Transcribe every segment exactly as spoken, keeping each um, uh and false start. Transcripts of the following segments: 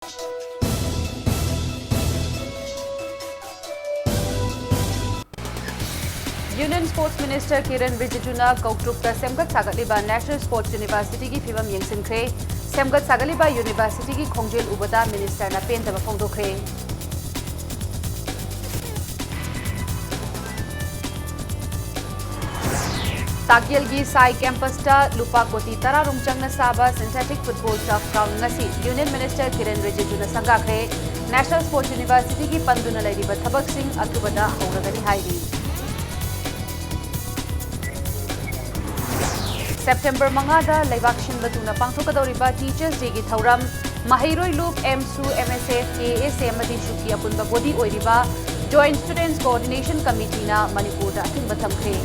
Union Sports Minister Kiren Rijijuna ꯀꯧꯇ꯭ꯔꯨꯛꯇ ꯁꯦꯝꯒꯠ ꯁꯥꯒꯠꯂꯤꯕ National Sports Universityꯒꯤ ꯐꯤꯕꯝ ꯌꯦꯡꯁꯤꯟꯈ꯭ꯔꯦ꯫ ꯁꯦꯝꯒꯠ ꯁꯥꯒꯠꯂꯤꯕ universityꯒꯤ ꯈꯣꯡꯖꯦꯜ ꯎꯕꯗ ministerꯅ ꯄꯦꯟꯗꯕ ꯐꯣꯡꯗꯣꯛꯈ꯭ꯔꯦ꯫ ꯇꯥꯛꯌꯦꯜꯒꯤ ꯁꯥꯏ campusꯇ ꯂꯨꯄꯥ ꯀꯣꯇꯤ ꯇꯔꯥ ꯔꯣꯝ ꯆꯪꯅ ꯁꯥꯕ synthetic football turf ground ꯉꯁꯤ Union Minister Kiren Rijijuna ꯁꯪꯒꯥꯈ꯭ꯔꯦ꯫ National Sports Universityꯒꯤ ꯄꯟꯗꯨꯅ ꯂꯩꯔꯤꯕ ꯊꯕꯛꯁꯤꯡ ꯑꯊꯨꯕꯗ ꯍꯧꯔꯒꯅꯤ ꯍꯥꯏꯔꯤ꯫ September ꯃꯉꯥꯗ ꯂꯩꯕꯥꯛ ꯁꯤꯟꯕ ꯊꯨꯡꯅ ꯄꯥꯡꯊꯣꯛꯀꯗꯧꯔꯤꯕ Teachers Dayꯒꯤ ꯊꯧꯔꯝ, ꯃꯍꯩꯔꯣꯏ ꯂꯨꯞ, AMSU, MSF, KSA ꯑꯃꯗꯤ SUFCꯀꯤ ꯑꯄꯨꯟꯕ body ꯑꯣꯏꯔꯤꯕ Joint Students Coordination Committeeꯅ ꯃꯅꯤꯄꯨꯔꯗ ꯑꯊꯤꯡꯕ ꯊꯝꯈ꯭ꯔꯦ꯫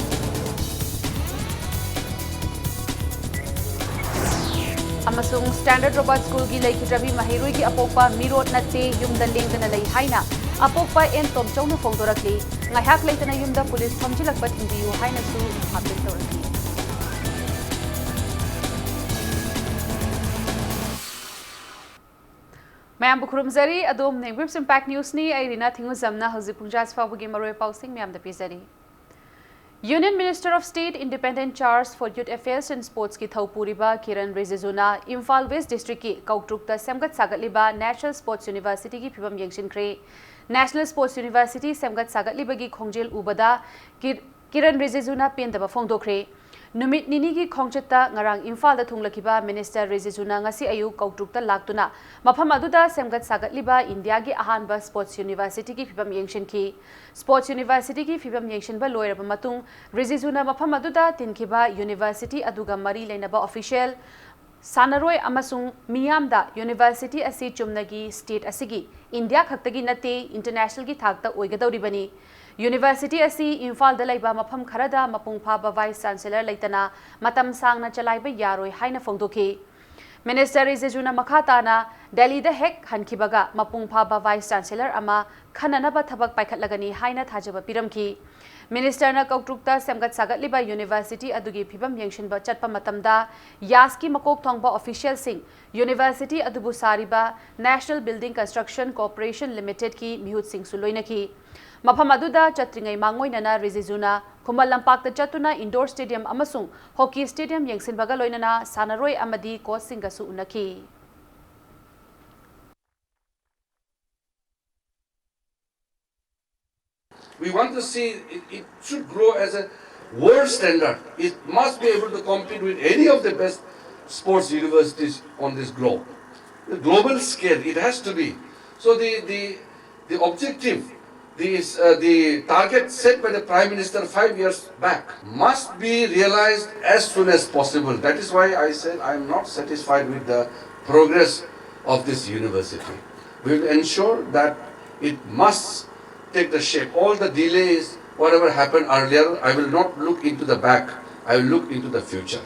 ꯑꯃꯁꯨꯡ Standard Robert Schoolꯒꯤ ꯂꯩꯈꯤꯗ꯭ꯔꯕꯤ ꯃꯍꯩꯔꯣꯏꯒꯤ ꯑꯄꯣꯛꯄ ꯃꯤꯔꯣꯠ ꯅꯠꯇꯦ, ꯌꯨꯝꯗ ꯂꯦꯡꯗꯅ ꯂꯩ ꯍꯥꯏꯅ ꯑꯄꯣꯛꯄ ꯑꯦꯟ ꯇꯣꯝꯆꯧꯅ ꯐꯣꯡꯗꯣꯔꯛꯂꯤ꯫ ꯉꯥꯏꯍꯥꯛ ꯂꯩꯇꯅ ꯌꯨꯝꯗ ꯄꯨꯂꯤꯁ ꯊꯣꯝꯖꯤꯜꯂꯛꯄ ꯊꯤꯡꯕꯤꯌꯨ ꯍꯥꯏꯅꯁꯨ ꯍꯥꯞꯄꯤꯜ ꯇꯧꯔꯛꯂꯤ꯫ ꯃꯌꯥꯝꯕꯨ ꯈꯨꯔꯨꯝꯖꯔꯤ꯫ ꯑꯗꯣꯝꯅ ꯌꯦꯡꯕꯤꯔꯤꯕꯁꯤ Impact Newsꯅꯤ꯫ ꯑꯩ ꯔꯤꯅꯥ ꯊꯤꯡꯉꯨꯖꯝꯅ ꯍꯧꯖꯤꯛ ꯄꯨꯡ ꯇꯔꯥ ꯐꯥꯎꯕꯒꯤ ꯃꯔꯨꯑꯣꯏꯕ ꯄꯥꯎꯁꯤꯡ ꯃꯌꯥꯝꯗ ꯄꯤꯖꯔꯤ꯫ Union Minister of State, Independent Charge for Youth Affairs and Sportsꯀꯤ ꯊꯧ ꯄꯨꯔꯤꯕ ꯀꯤꯔꯟ ꯔꯤꯖꯤꯖꯨꯅ ꯏꯝꯐꯥꯜ West Districtꯀꯤ ꯀꯧꯇ꯭ꯔꯨꯛꯇ ꯁꯦꯝꯒꯠ ꯁꯥꯒꯠꯂꯤꯕ National Sports Universityꯒꯤ ꯐꯤꯕꯝ ꯌꯦꯡꯁꯤꯟꯈ꯭ꯔꯦ꯫ National Sports University ꯁꯦꯝꯒꯠ ꯁꯥꯒꯠꯂꯤꯕꯒꯤ ꯈꯣꯡꯖꯦꯜ ꯎꯕꯗ ꯀꯤ-, ꯀꯤꯔꯟ ꯔꯤꯖꯤꯖꯨꯅ ꯄꯦꯟꯗꯕ ꯐꯣꯡꯗꯣꯛꯈ꯭ꯔꯦ꯫ ꯅꯨꯃꯤꯠ ꯅꯤꯅꯤꯒꯤ ꯈꯣꯡꯆꯠꯇ ꯉꯔꯥꯡ ꯏꯝꯐꯥꯜꯗ ꯊꯨꯡꯂꯈꯤꯕ Minister ꯔꯤꯖꯤꯖꯨꯅ ꯉꯁꯤ ꯑꯌꯨꯛ ꯀꯧꯇ꯭ꯔꯨꯛꯇ ꯂꯥꯛꯇꯨꯅ ꯃꯐꯝ ꯑꯗꯨꯗ ꯁꯦꯝꯒꯠ ꯁꯥꯒꯠꯂꯤꯕ ꯏꯟꯗꯤꯌꯥꯒꯤ ꯑꯍꯥꯟꯕ Sports Universityꯒꯤ ꯐꯤꯕꯝ ꯌꯦꯡꯁꯤꯟꯈꯤ꯫ Sports Universityꯒꯤ ꯐꯤꯕꯝ ꯌꯦꯡꯁꯤꯟꯕ ꯂꯣꯏꯔꯕ ꯃꯇꯨꯡ, ꯔꯤꯖꯤꯖꯨꯅ ꯃꯐꯝ ꯑꯗꯨꯗ ꯇꯤꯟꯈꯤꯕ university ꯑꯗꯨꯒ ꯃꯔꯤ ꯂꯩꯅꯕ official, ꯁꯥꯟꯅꯔꯣꯏ ꯑꯃꯁꯨꯡ ꯃꯤꯌꯥꯝꯗ university ꯑꯁꯤ ꯆꯨꯝꯅꯒꯤ state ꯑꯁꯤꯒꯤ, ꯏꯟꯗꯤꯌꯥ ꯈꯛꯇꯒꯤ ꯅꯠꯇꯦ, internationalꯒꯤ ꯊꯥꯛꯇ ꯑꯣꯏꯒꯗꯧꯔꯤꯕꯅꯤ꯫ University ꯑꯁꯤ ꯏꯝꯐꯥꯜꯗ ꯂꯩꯕ ꯃꯐꯝ ꯈꯔꯗ ꯃꯄꯨꯡ ꯐꯥꯕ Vice Chancellor ꯂꯩꯇꯅ ꯃꯇꯝ ꯁꯥꯡꯅ ꯆꯂꯥꯏꯕ ꯌꯥꯔꯣꯏ ꯍꯥꯏꯅ ꯐꯣꯡꯗꯣꯛꯈꯤ꯫ Minister ꯔꯤꯖꯤꯖꯨꯅ ꯃꯈꯥ ꯇꯥꯅ ꯗꯦꯜꯂꯤꯗ ꯍꯦꯛ ꯍꯟꯈꯤꯕꯒ ꯃꯄꯨꯡ ꯐꯥꯕ Vice Chancellor ꯑꯃ ꯈꯟꯅꯅꯕ ꯊꯕꯛ ꯄꯥꯏꯈꯠꯂꯒꯅꯤ ꯍꯥꯏꯅ ꯊꯥꯖꯕ ꯄꯤꯔꯝꯈꯤ꯫ ꯃꯤꯅꯤꯁꯇꯔꯅ ꯀꯧꯇ꯭ꯔꯨꯛꯇ ꯁꯦꯝꯒꯠ ꯁꯥꯒꯠꯂꯤꯕ ꯌꯨꯅꯤꯚꯔꯁꯤꯇꯤ ꯑꯗꯨꯒꯤ ꯐꯤꯕꯝ ꯌꯦꯡꯁꯤꯟꯕ ꯆꯠꯄ ꯃꯇꯝꯗ ꯌꯥꯁꯀꯤ ꯃꯀꯣꯛ ꯊꯣꯡꯕ ꯑꯣꯐꯤꯁꯤꯌꯦꯜꯁꯤꯡ, ꯌꯨꯅꯤꯚꯔꯁꯤꯇꯤ ꯑꯗꯨꯕꯨ ꯁꯥꯔꯤꯕ National Building Construction Corporation Limitedꯀꯤ ꯃꯤꯍꯨꯠꯁꯤꯡꯁꯨ ꯂꯣꯏꯅꯈꯤ꯫ ꯃꯐꯝ ꯑꯗꯨꯗ ꯆꯠꯇ꯭ꯔꯤꯉꯩ ꯃꯥꯡꯑꯣꯏꯅꯅ ꯔꯤꯖꯤꯖꯨꯅ ꯈꯨꯃꯟ ꯂꯝꯄꯥꯛꯇ ꯆꯠꯇꯨꯅ ꯏꯟꯗꯣꯔ ꯁ꯭ꯇꯦꯗꯤꯌꯝ ꯑꯃꯁꯨꯡ ꯍꯣꯀꯤ ꯁ꯭ꯇꯦꯗꯤꯌꯝ ꯌꯦꯡꯁꯤꯟꯕꯒ ꯂꯣꯏꯅꯅ ꯁꯥꯟꯅꯔꯣꯏ ꯑꯃꯗꯤ ꯀꯣꯆꯁꯤꯡꯒꯁꯨ ꯎꯅꯈꯤ꯫ We want to see it, it should grow as a world standard. It must be able to compete with any of the best sports universities on this globe. The global scale, it has to be. So the, the, the objective, the, uh, the target set by the Prime Minister five years back must be realized as soon as possible. That is why I said I am not satisfied with the progress of this university. We will ensure that it must take the shape. All the delays, whatever happened earlier, I will not look into the back. I will look into the future.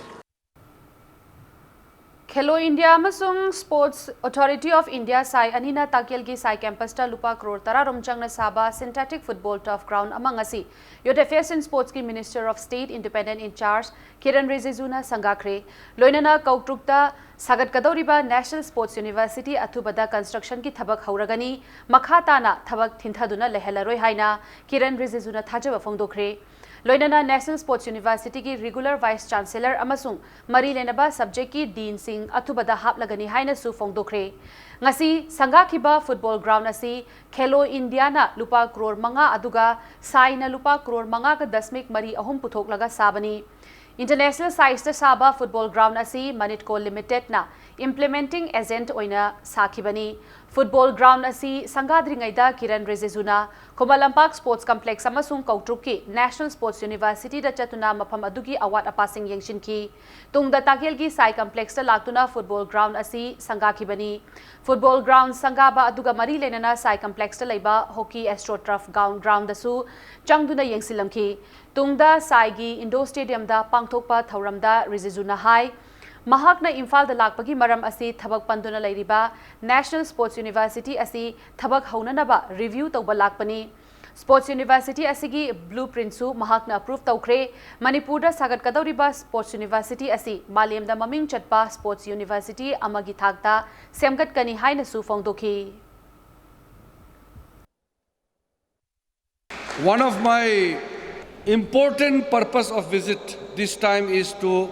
Khelo India ꯑꯃꯁꯨꯡ Sports Authority of India, ꯁꯥꯏ ꯑꯅꯤꯅ ꯇꯥꯀꯦꯜꯒꯤ ꯁꯥꯏ ꯀꯦꯝꯄꯁꯇ ꯂꯨꯄꯥ ꯀ꯭ꯔꯣꯔ ꯇꯔꯥꯔꯣꯝ ꯆꯪꯅ ꯁꯥꯕ synthetic football turf ground ꯑꯃ ꯉꯁꯤ Youth Affairs and Sportsꯀꯤ Minister of State Independent in Charge Kiran ꯔꯤꯖꯤꯖꯨꯅ ꯁꯪꯒꯥꯈ꯭ꯔꯦ꯫ ꯂꯣꯏꯅꯅ ꯀꯧꯇ꯭ꯔꯨꯛꯇ ꯁꯥꯒꯠꯀꯗꯧꯔꯤꯕ National Sports University ꯑꯊꯨꯕꯗ constructionꯒꯤ ꯊꯕꯛ ꯍꯧꯔꯒꯅꯤ, ꯃꯈꯥ ꯇꯥꯅ ꯊꯕꯛ ꯊꯤꯟꯊꯗꯨꯅ ꯂꯩꯍꯜꯂꯔꯣꯏ ꯍꯥꯏꯅ ꯀꯤꯔꯟ ꯔꯤꯖꯤꯖꯨꯅ ꯊꯥꯖꯕ ꯐꯣꯡꯗꯣꯛꯈ꯭ꯔꯦ꯫ ꯂꯣꯏꯅꯅ National Sports Universityꯒꯤ regular Vice Chancellor ꯑꯃꯁꯨꯡ ꯃꯔꯤ ꯂꯩꯅꯕ subjectꯀꯤ deanꯁꯤꯡ ꯑꯊꯨꯕꯗ ꯍꯥꯞꯂꯒꯅꯤ ꯍꯥꯏꯅꯁꯨ ꯐꯣꯡꯗꯣꯛꯈ꯭ꯔꯦ꯫ ꯉꯁꯤ ꯁꯪꯒꯥꯈꯤꯕ football ground ꯑꯁꯤ ꯈꯦꯂꯣ ꯏꯟꯗꯤꯌꯥꯅ ꯂꯨꯄꯥ ꯀ꯭ꯔꯣꯔ ꯃꯉꯥ ꯑꯗꯨꯒ ꯁꯥꯏꯅ ꯂꯨꯄꯥ ꯀ꯭ꯔꯣꯔ ꯃꯉꯥꯒ ꯗꯁꯃꯤꯛ ꯃꯔꯤ ꯑꯍꯨꯝ ꯄꯨꯊꯣꯛꯂꯒ ꯁꯥꯕꯅꯤ꯫ International sizeꯇ ꯁꯥꯕ football ground ꯑꯁꯤ Manitco Limitedꯅ implementing agent ꯑꯣꯏꯅ ꯁꯥꯈꯤꯕꯅꯤ꯫ Football ground ꯑꯁꯤ ꯁꯪꯒꯥꯗ꯭ꯔꯤꯉꯩꯗ ꯀꯤꯔꯟ ꯔꯤꯖꯤꯖꯨꯅ ꯈꯨꯃꯟ ꯂꯝꯄꯥꯛ Sports Complex ꯑꯃꯁꯨꯡ ꯀꯧꯇ꯭ꯔꯨꯛꯀꯤ National Sports Universityꯗ ꯆꯠꯇꯨꯅ ꯃꯐꯝ ꯑꯗꯨꯒꯤ ꯑꯋꯥꯠ ꯑꯄꯥꯁꯤꯡ ꯌꯦꯡꯁꯤꯟꯈꯤ꯫ ꯇꯨꯡꯗ ꯇꯥꯀꯦꯜꯒꯤ ꯁꯥꯏ complex ꯂꯥꯛꯇꯨꯅ football ground ꯑꯁꯤ ꯁꯪꯒꯥꯈꯤꯕꯅꯤ꯫ Football ground ꯁꯪꯒꯥꯕ ꯑꯗꯨꯒ ꯃꯔꯤ ꯂꯩꯅꯅ ꯁꯥꯏ complexꯇ ꯂꯩꯕ hockey AstroTurf ground, groundꯗꯁꯨ ꯆꯪꯗꯨꯅ ꯌꯦꯡꯁꯤꯜꯂꯝꯈꯤ꯫ ꯇꯨꯡꯗ ꯁꯥꯏꯒꯤ indoor stadiumꯗ ꯄꯥꯡꯊꯣꯛꯄ ꯊꯧꯔꯝꯗ ꯔꯤꯖꯤꯖꯨꯅ ꯍꯥꯏ, ꯃꯍꯥꯛꯅ ꯏꯝꯐꯥꯜꯗ ꯂꯥꯛꯄꯒꯤ ꯃꯔꯝ ꯑꯁꯤ ꯊꯕꯛ ꯄꯟꯗꯨꯅ ꯂꯩꯔꯤꯕ National Sports University ꯑꯁꯤ ꯊꯕꯛ ꯍꯧꯅꯅꯕ review ꯇꯧꯕ ꯂꯥꯛꯄꯅꯤ꯫ Sports University ꯑꯁꯤꯒꯤ blueprintꯁꯨ ꯃꯍꯥꯛꯅ approve ꯇꯧꯈ꯭ꯔꯦ꯫ ꯃꯅꯤꯄꯨꯔꯗ ꯁꯥꯒꯠꯀꯗꯧꯔꯤꯕ Sports University ꯑꯁꯤ ꯃꯥꯂꯦꯝꯗ ꯃꯃꯤꯡ ꯆꯠꯄ Sports University ꯑꯃꯒꯤ ꯊꯥꯛꯇ ꯁꯦꯝꯒꯠꯀꯅꯤ ꯍꯥꯏꯅꯁꯨ ꯐꯣꯡꯗꯣꯛꯈꯤ꯫ One of my important purpose of visit this time is to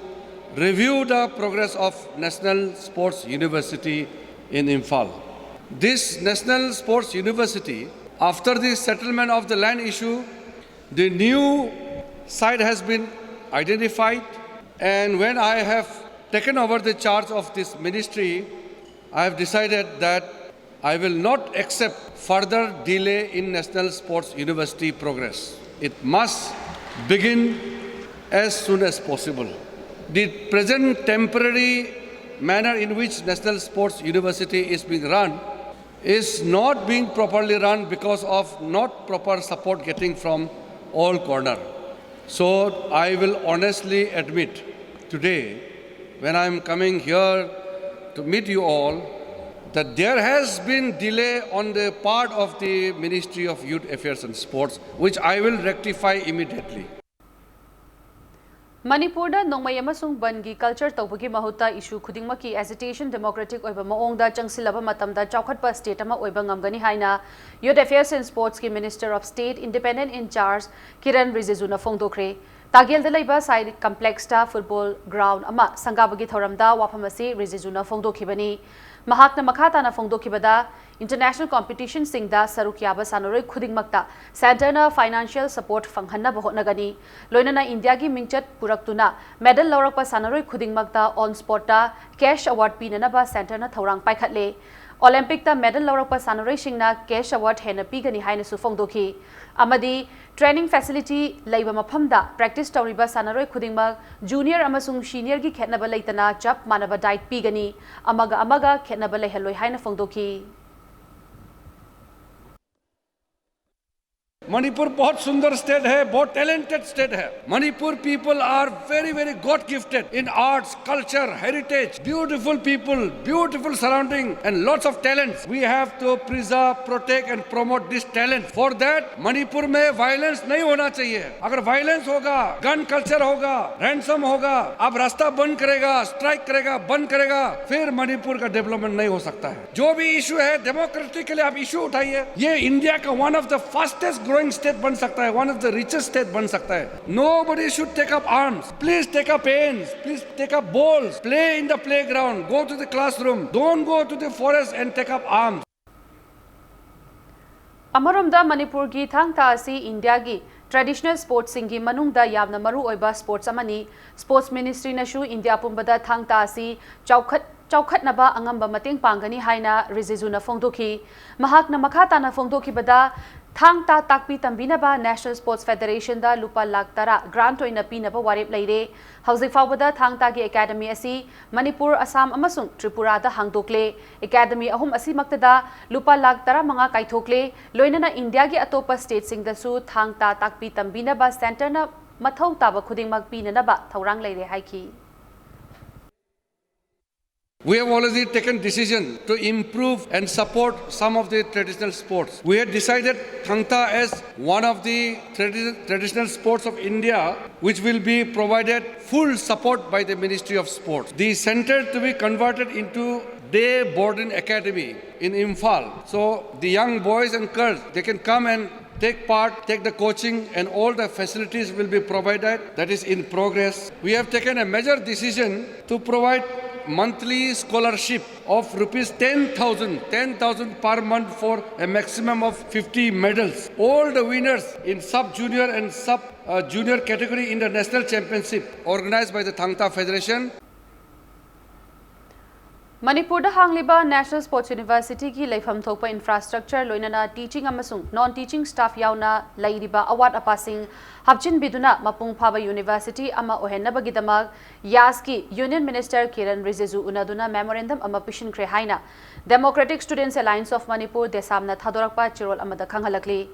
review the progress of National Sports University in Imphal. This National Sports University, after the settlement of the land issue, the new site has been identified, and when I have taken over the charge of this ministry, I have decided that I will not accept further delay in National Sports University progress. It must begin as soon as possible. The present temporary manner in which National Sports University is being run is not being properly run because of not proper support getting from all corner. So I will honestly admit today, when I am coming here to meet you all, that there has been delay on the part of the Ministry of Youth Affairs and Sports, which I will rectify immediately. ꯃꯅꯤꯄꯨꯔꯗ ꯅꯣꯡꯃꯩ ꯑꯃꯁꯨꯡ ꯕꯟꯒꯤ culture ꯇꯧꯕꯒꯤ ꯃꯍꯨꯠꯇ issue ꯈꯨꯗꯤꯡꯃꯛꯀꯤ agitation democratic ꯑꯣꯏꯕ ꯃꯑꯣꯡꯗ ꯆꯪꯁꯤꯜꯂꯕ ꯃꯇꯝꯗ ꯆꯥꯎꯈꯠꯄ state ꯑꯃ ꯑꯣꯏꯕ ꯉꯝꯒꯅꯤ ꯍꯥꯏꯅ Youth Affairs and Sportsꯀꯤ Minister of State Independent in Charge Kiran ꯔꯤꯖꯤꯖꯨꯅ ꯐꯣꯡꯗꯣꯛꯈ꯭ꯔꯦ꯫ ꯇꯥꯒꯦꯜꯗ ꯂꯩꯕ ꯁꯥꯏ complexꯇ football ground ꯑꯃ ꯁꯪꯒꯥꯕꯒꯤ ꯊꯧꯔꯝꯗ ꯋꯥꯐꯝ ꯑꯁꯤ ꯔꯤꯖꯤꯖꯨꯅ ꯐꯣꯡꯗꯣꯛꯈꯤꯕꯅꯤ꯫ ꯃꯍꯥꯛꯅ ꯃꯈꯥ ꯇꯥꯅ ꯐꯣꯡꯗꯣꯛꯈꯤꯕꯗ, international competitionꯁꯤꯡꯗ ꯁꯔꯨꯛ ꯌꯥꯕ ꯁꯥꯟꯅꯔꯣꯏ ꯈꯨꯗꯤꯡꯃꯛꯇ centreꯅ financial support ꯐꯪꯍꯟꯅꯕ ꯍꯣꯠꯅꯒꯅꯤ꯫ ꯂꯣꯏꯅꯅ ꯏꯟꯗꯤꯌꯥꯒꯤ ꯃꯤꯡꯆꯠ ꯄꯨꯔꯛꯇꯨꯅ medal ꯂꯧꯔꯛꯄ ꯁꯥꯟꯅꯔꯣꯏ ꯈꯨꯗꯤꯡꯃꯛꯇ on spotꯇ cash award ꯄꯤꯅꯅꯕ centreꯅ ꯊꯧꯔꯥꯡ ꯄꯥꯏꯈꯠꯂꯦ꯫ Olympicꯇ medal ꯂꯧꯔꯛꯄ ꯁꯥꯟꯅꯔꯣꯏꯁꯤꯡꯅ cash award ꯍꯦꯟꯅ ꯄꯤꯒꯅꯤ ꯍꯥꯏꯅꯁꯨ ꯐꯣꯡꯗꯣꯛꯈꯤ꯫ ꯑꯃꯗꯤ training facility ꯂꯩꯕ ꯃꯐꯝꯗ practice ꯇꯧꯔꯤꯕ ꯁꯥꯟꯅꯔꯣꯏ ꯈꯨꯗꯤꯡꯃꯛ junior ꯑꯃꯁꯨꯡ seniorꯒꯤ ꯈꯦꯠꯅꯕ ꯂꯩꯇꯅ ꯆꯞ ꯃꯥꯟꯅꯕ diet ꯄꯤꯒꯅꯤ꯫ ꯑꯃꯒ ꯑꯃꯒ ꯈꯦꯠꯅꯕ ꯂꯩꯍꯜꯂꯣꯏ ꯍꯥꯏꯅ ꯐꯣꯡꯗꯣꯛꯈꯤ꯫ मणिपुर बहुत सुंदर स्टेट है, बहुत टैलेंटेड स्टेट है। Manipur people are very very God gifted in arts, culture, heritage, beautiful people, beautiful surrounding and lots of talents. We have to preserve, protect and promote this talent. For that Manipur में violence नहीं होना चाहिए। अगर violence होगा, gun culture होगा, ransom होगा, आप रास्ता बंद करेगा, स्ट्राइक करेगा, बंद करेगा, फिर मणिपुर का डेवलपमेंट नहीं हो सकता है। जो भी इशू है डेमोक्रेसी के लिए आप इशू उठाइए। ये इंडिया का one of the fastest growing state बन सकता है, one of the richest state बन सकता है। Nobody should take up arms. Please take up pens, please take up balls, play in the playground, go to the classroom, don't go to the forest and take up arms. ꯑꯃꯔꯣꯝꯗ ꯃꯅꯤꯄꯨꯔꯒꯤ ꯊꯥꯡ ꯇꯥ ꯑꯁꯤ ꯏꯟꯗꯤꯌꯥꯒꯤ traditional ꯁ꯭ꯄꯣꯔꯠꯁꯤꯡꯒꯤ ꯃꯅꯨꯡꯗ ꯌꯥꯝꯅ ꯃꯔꯨ ꯑꯣꯏꯕ ꯁ꯭ꯄꯣꯔꯠꯁ ꯑꯃꯅꯤ꯫ ꯁ꯭ꯄꯣꯔꯠꯁ ꯃꯤꯅꯤꯁꯇ꯭ꯔꯤꯅꯁꯨ ꯏꯟꯗꯤꯌꯥ ꯄꯨꯝꯕꯗ ꯊꯥꯡ ꯇꯥ ꯑꯁꯤ ꯆꯥꯎꯈꯠ ꯆꯥꯎꯈꯠꯅꯕ ꯑꯉꯝꯕ ꯃꯇꯦꯡ ꯄꯥꯡꯒꯅꯤ ꯍꯥꯏꯅ ꯔꯤꯖꯤꯖꯨꯅ ꯐꯣꯡꯗꯣꯛꯈꯤ꯫ ꯃꯍꯥꯛꯅ ꯃꯈꯥ ꯇꯥꯅ ꯐꯣꯡꯗꯣꯛꯈꯤꯕꯗ, ꯊꯥꯡ ꯇꯥ ꯇꯥꯛꯄꯤ ꯇꯝꯕꯤꯅꯕ ꯅꯦꯁꯅꯦꯜ ꯁ꯭ꯄꯣꯔꯠꯁ ꯐꯦꯗꯔꯦꯁꯟꯗ ꯂꯨꯄꯥ ꯂꯥꯈ ꯇꯔꯥ ꯒ꯭ꯔꯥꯟꯠ ꯑꯣꯏꯅ ꯄꯤꯅꯕ ꯋꯥꯔꯦꯞ ꯂꯩꯔꯦ꯫ ꯍꯧꯖꯤꯛ ꯐꯥꯎꯕꯗ ꯊꯥꯡ ꯇꯥꯒꯤ ꯑꯦꯀꯥꯗꯃꯤ ꯑꯁꯤ ꯃꯅꯤꯄꯨꯔ, ꯑꯁꯥꯝ ꯑꯃꯁꯨꯡ ꯇ꯭ꯔꯤꯄꯨꯔꯥꯗ ꯍꯥꯡꯗꯣꯛꯂꯦ꯫ ꯑꯦꯀꯥꯗꯃꯤ ꯑꯍꯨꯝ ꯑꯁꯤꯃꯛꯇꯗ ꯂꯨꯄꯥ ꯂꯥꯈ ꯇꯔꯥꯃꯉꯥ ꯀꯥꯏꯊꯣꯛꯂꯦ꯫ ꯂꯣꯏꯅꯅ ꯏꯟꯗꯤꯌꯥꯒꯤ ꯑꯇꯣꯞꯄ ꯁ꯭ꯇꯦꯠꯁꯤꯡꯗꯁꯨ ꯊꯥꯡ ꯇꯥ ꯇꯥꯛꯄꯤ ꯇꯝꯕꯤꯅꯕ ꯁꯦꯟꯇꯔꯅ ꯃꯊꯧ ꯇꯥꯕ ꯈꯨꯗꯤꯡꯃꯛ ꯄꯤꯅꯅꯕ ꯊꯧꯔꯥꯡ ꯂꯩꯔꯦ ꯍꯥꯏꯈꯤ꯫ We have already taken decision to improve and support some of the traditional sports. We had decided Thang Ta as one of the tradi- traditional sports of India, which will be provided full support by the Ministry of Sports. The center to be converted into day boarding academy in Imphal. So the young boys and girls, they can come and take part, take the coaching, and all the facilities will be provided. That is in progress. We have taken a major decision to provide monthly scholarship of rupees ten thousand, ten thousand per month for a maximum of fifty medals. All the winners in sub-junior and sub uh, junior category in the national championship organized by the Thang Ta Federation. ꯃꯅꯤꯄꯨꯔꯗ ꯍꯥꯡꯂꯤꯕ national sports ꯌꯨꯅꯤꯚꯔꯁꯤꯇꯤꯒꯤ ꯂꯩꯐꯝ ꯊꯣꯛꯄ infrastructure, ꯂꯣꯏꯅꯅ teaching ꯑꯃꯁꯨꯡ ꯅꯣꯟ teaching staff ꯌꯥꯎꯅ ꯂꯩꯔꯤꯕ ꯑꯋꯥꯠ ꯑꯄꯥꯁꯤꯡ ꯍꯥꯞꯆꯤꯟꯕꯤꯗꯨꯅ ꯃꯄꯨꯡ ꯐꯥꯕ ꯌꯨꯅꯤꯚꯔꯁꯤꯇꯤ ꯑꯃ ꯑꯣꯏꯍꯟꯅꯕꯒꯤꯗꯃꯛ ꯌꯥꯁꯀꯤ ꯌꯨꯅꯤꯌꯟ ꯃꯤꯅꯤꯁꯇꯔ ꯀꯤꯔꯟ ꯔꯤꯖꯤꯖꯨ ꯎꯅꯗꯨꯅ ꯃꯦꯃꯣꯔꯦꯟꯗꯝ ꯑꯃ ꯄꯤꯁꯤꯟꯈ꯭ꯔꯦ ꯍꯥꯏꯅ Democratic Students Alliance of Manipur, ꯗꯦꯁꯥꯝꯅ ꯊꯥꯗꯣꯔꯛꯄ ꯆꯦꯔꯣꯜ ꯑꯃꯗ ꯈꯪꯍꯜꯂꯛꯂꯤ꯫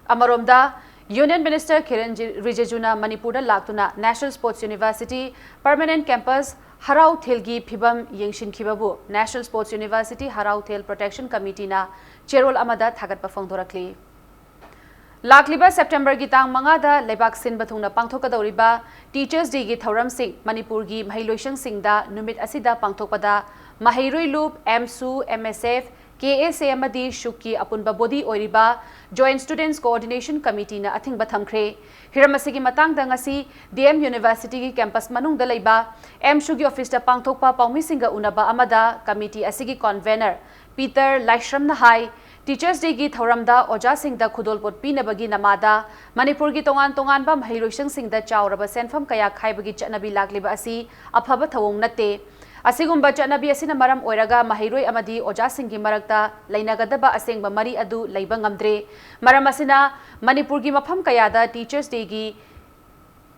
ꯑꯃꯔꯣꯝꯗ, Union Minister Kiren ꯖꯤ-, ꯔꯤꯖꯤꯖꯨꯅ ꯃꯅꯤꯄꯨꯔꯗ ꯂꯥꯛꯇꯨꯅ National Sports University Permanent Campus ꯍꯔꯥꯎ ꯊꯦꯜꯒꯤ ꯐꯤꯕꯝ ꯌꯦꯡꯁꯤꯟꯈꯤꯕꯕꯨ National Sports University ꯍꯔꯥꯎ ꯊꯦꯜ Protection Committeeꯅ ꯆꯦꯔꯣꯜ ꯑꯃꯗ ꯊꯥꯒꯠꯄ ꯐꯣꯡꯗꯣꯔꯛꯂꯤ꯫ ꯂꯥꯛꯂꯤꯕ ꯁꯦꯞꯇꯦꯝꯕꯔꯒꯤ ꯇꯥꯡ ꯃꯉꯥꯗ ꯂꯩꯕꯥꯛ ꯁꯤꯟꯕ ꯊꯨꯡꯅ ꯄꯥꯡꯊꯣꯛꯀꯗꯧꯔꯤꯕ Teachers Dayꯒꯤ ꯊꯧꯔꯝꯁꯤꯡ ꯃꯅꯤꯄꯨꯔꯒꯤ ꯃꯍꯩꯂꯣꯏꯁꯪꯁꯤꯡꯗ ꯅꯨꯃꯤꯠ ꯑꯁꯤꯗ ꯄꯥꯡꯊꯣꯛꯄꯗ ꯃꯍꯩꯔꯣꯏ ꯂꯨꯞ, ꯑꯦꯝꯁꯨ, ꯑꯦꯝ ꯑꯦꯁ ꯑꯦꯐ, ꯀꯦ ꯑꯦꯁ ꯑꯦ ꯑꯃꯗꯤ ꯁꯨꯛꯀꯤ ꯑꯄꯨꯟꯕ body ꯑꯣꯏꯔꯤꯕ Joint Students Coordination Committeeꯅ ꯑꯊꯤꯡꯕ ꯊꯝꯈ꯭ꯔꯦ꯫ ꯍꯤꯔꯝ ꯑꯁꯤꯒꯤ ꯃꯇꯥꯡꯗ ꯉꯁꯤ ꯗꯤ ꯑꯦꯝ Universityꯒꯤ campus ꯃꯅꯨꯡꯗ ꯂꯩꯕ ꯑꯦꯝꯁꯨꯒꯤ officeꯇ ꯄꯥꯡꯊꯣꯛꯄ ꯄꯥꯎꯃꯤꯁꯤꯡꯒ ꯎꯅꯕ ꯑꯃꯗ committee ꯑꯁꯤꯒꯤ convener ꯄꯤꯇꯔ ꯂꯥꯏꯁ꯭ꯔꯝꯅ ꯍꯥꯏ, Teachers Dayꯒꯤ ꯊꯧꯔꯝꯗ ꯑꯣꯖꯥꯁꯤꯡꯗ ꯈꯨꯗꯣꯜꯄꯣꯠ ꯄꯤꯅꯕꯒꯤ ꯅꯃꯥꯗ ꯃꯅꯤꯄꯨꯔꯒꯤ ꯇꯣꯉꯥꯟ ꯇꯣꯉꯥꯟꯕ ꯃꯍꯩꯂꯣꯏꯁꯪꯁꯤꯡꯗ ꯆꯥꯎꯔꯕ ꯁꯦꯟꯐꯝ ꯀꯌꯥ ꯈꯥꯏꯕꯒꯤ ꯆꯠꯅꯕꯤ ꯂꯥꯛꯂꯤꯕ ꯑꯁꯤ ꯑꯐꯕ ꯊꯧꯑꯣꯡ ꯅꯠꯇꯦ꯫ ꯑꯁꯤꯒꯨꯝꯕ ꯆꯠꯅꯕꯤ ꯑꯁꯤꯅ ꯃꯔꯝ ꯑꯣꯏꯔꯒ ꯃꯍꯩꯔꯣꯏ ꯑꯃꯗꯤ ꯑꯣꯖꯥꯁꯤꯡꯒꯤ ꯃꯔꯛꯇ ꯂꯩꯅꯒꯗꯕ ꯑꯁꯦꯡꯕ ꯃꯔꯤ ꯑꯗꯨ ꯂꯩꯕ ꯉꯝꯗ꯭ꯔꯦ꯫ ꯃꯔꯝ ꯑꯁꯤꯅ ꯃꯅꯤꯄꯨꯔꯒꯤ ꯃꯐꯝ ꯀꯌꯥꯗ Teachers Dayꯒꯤ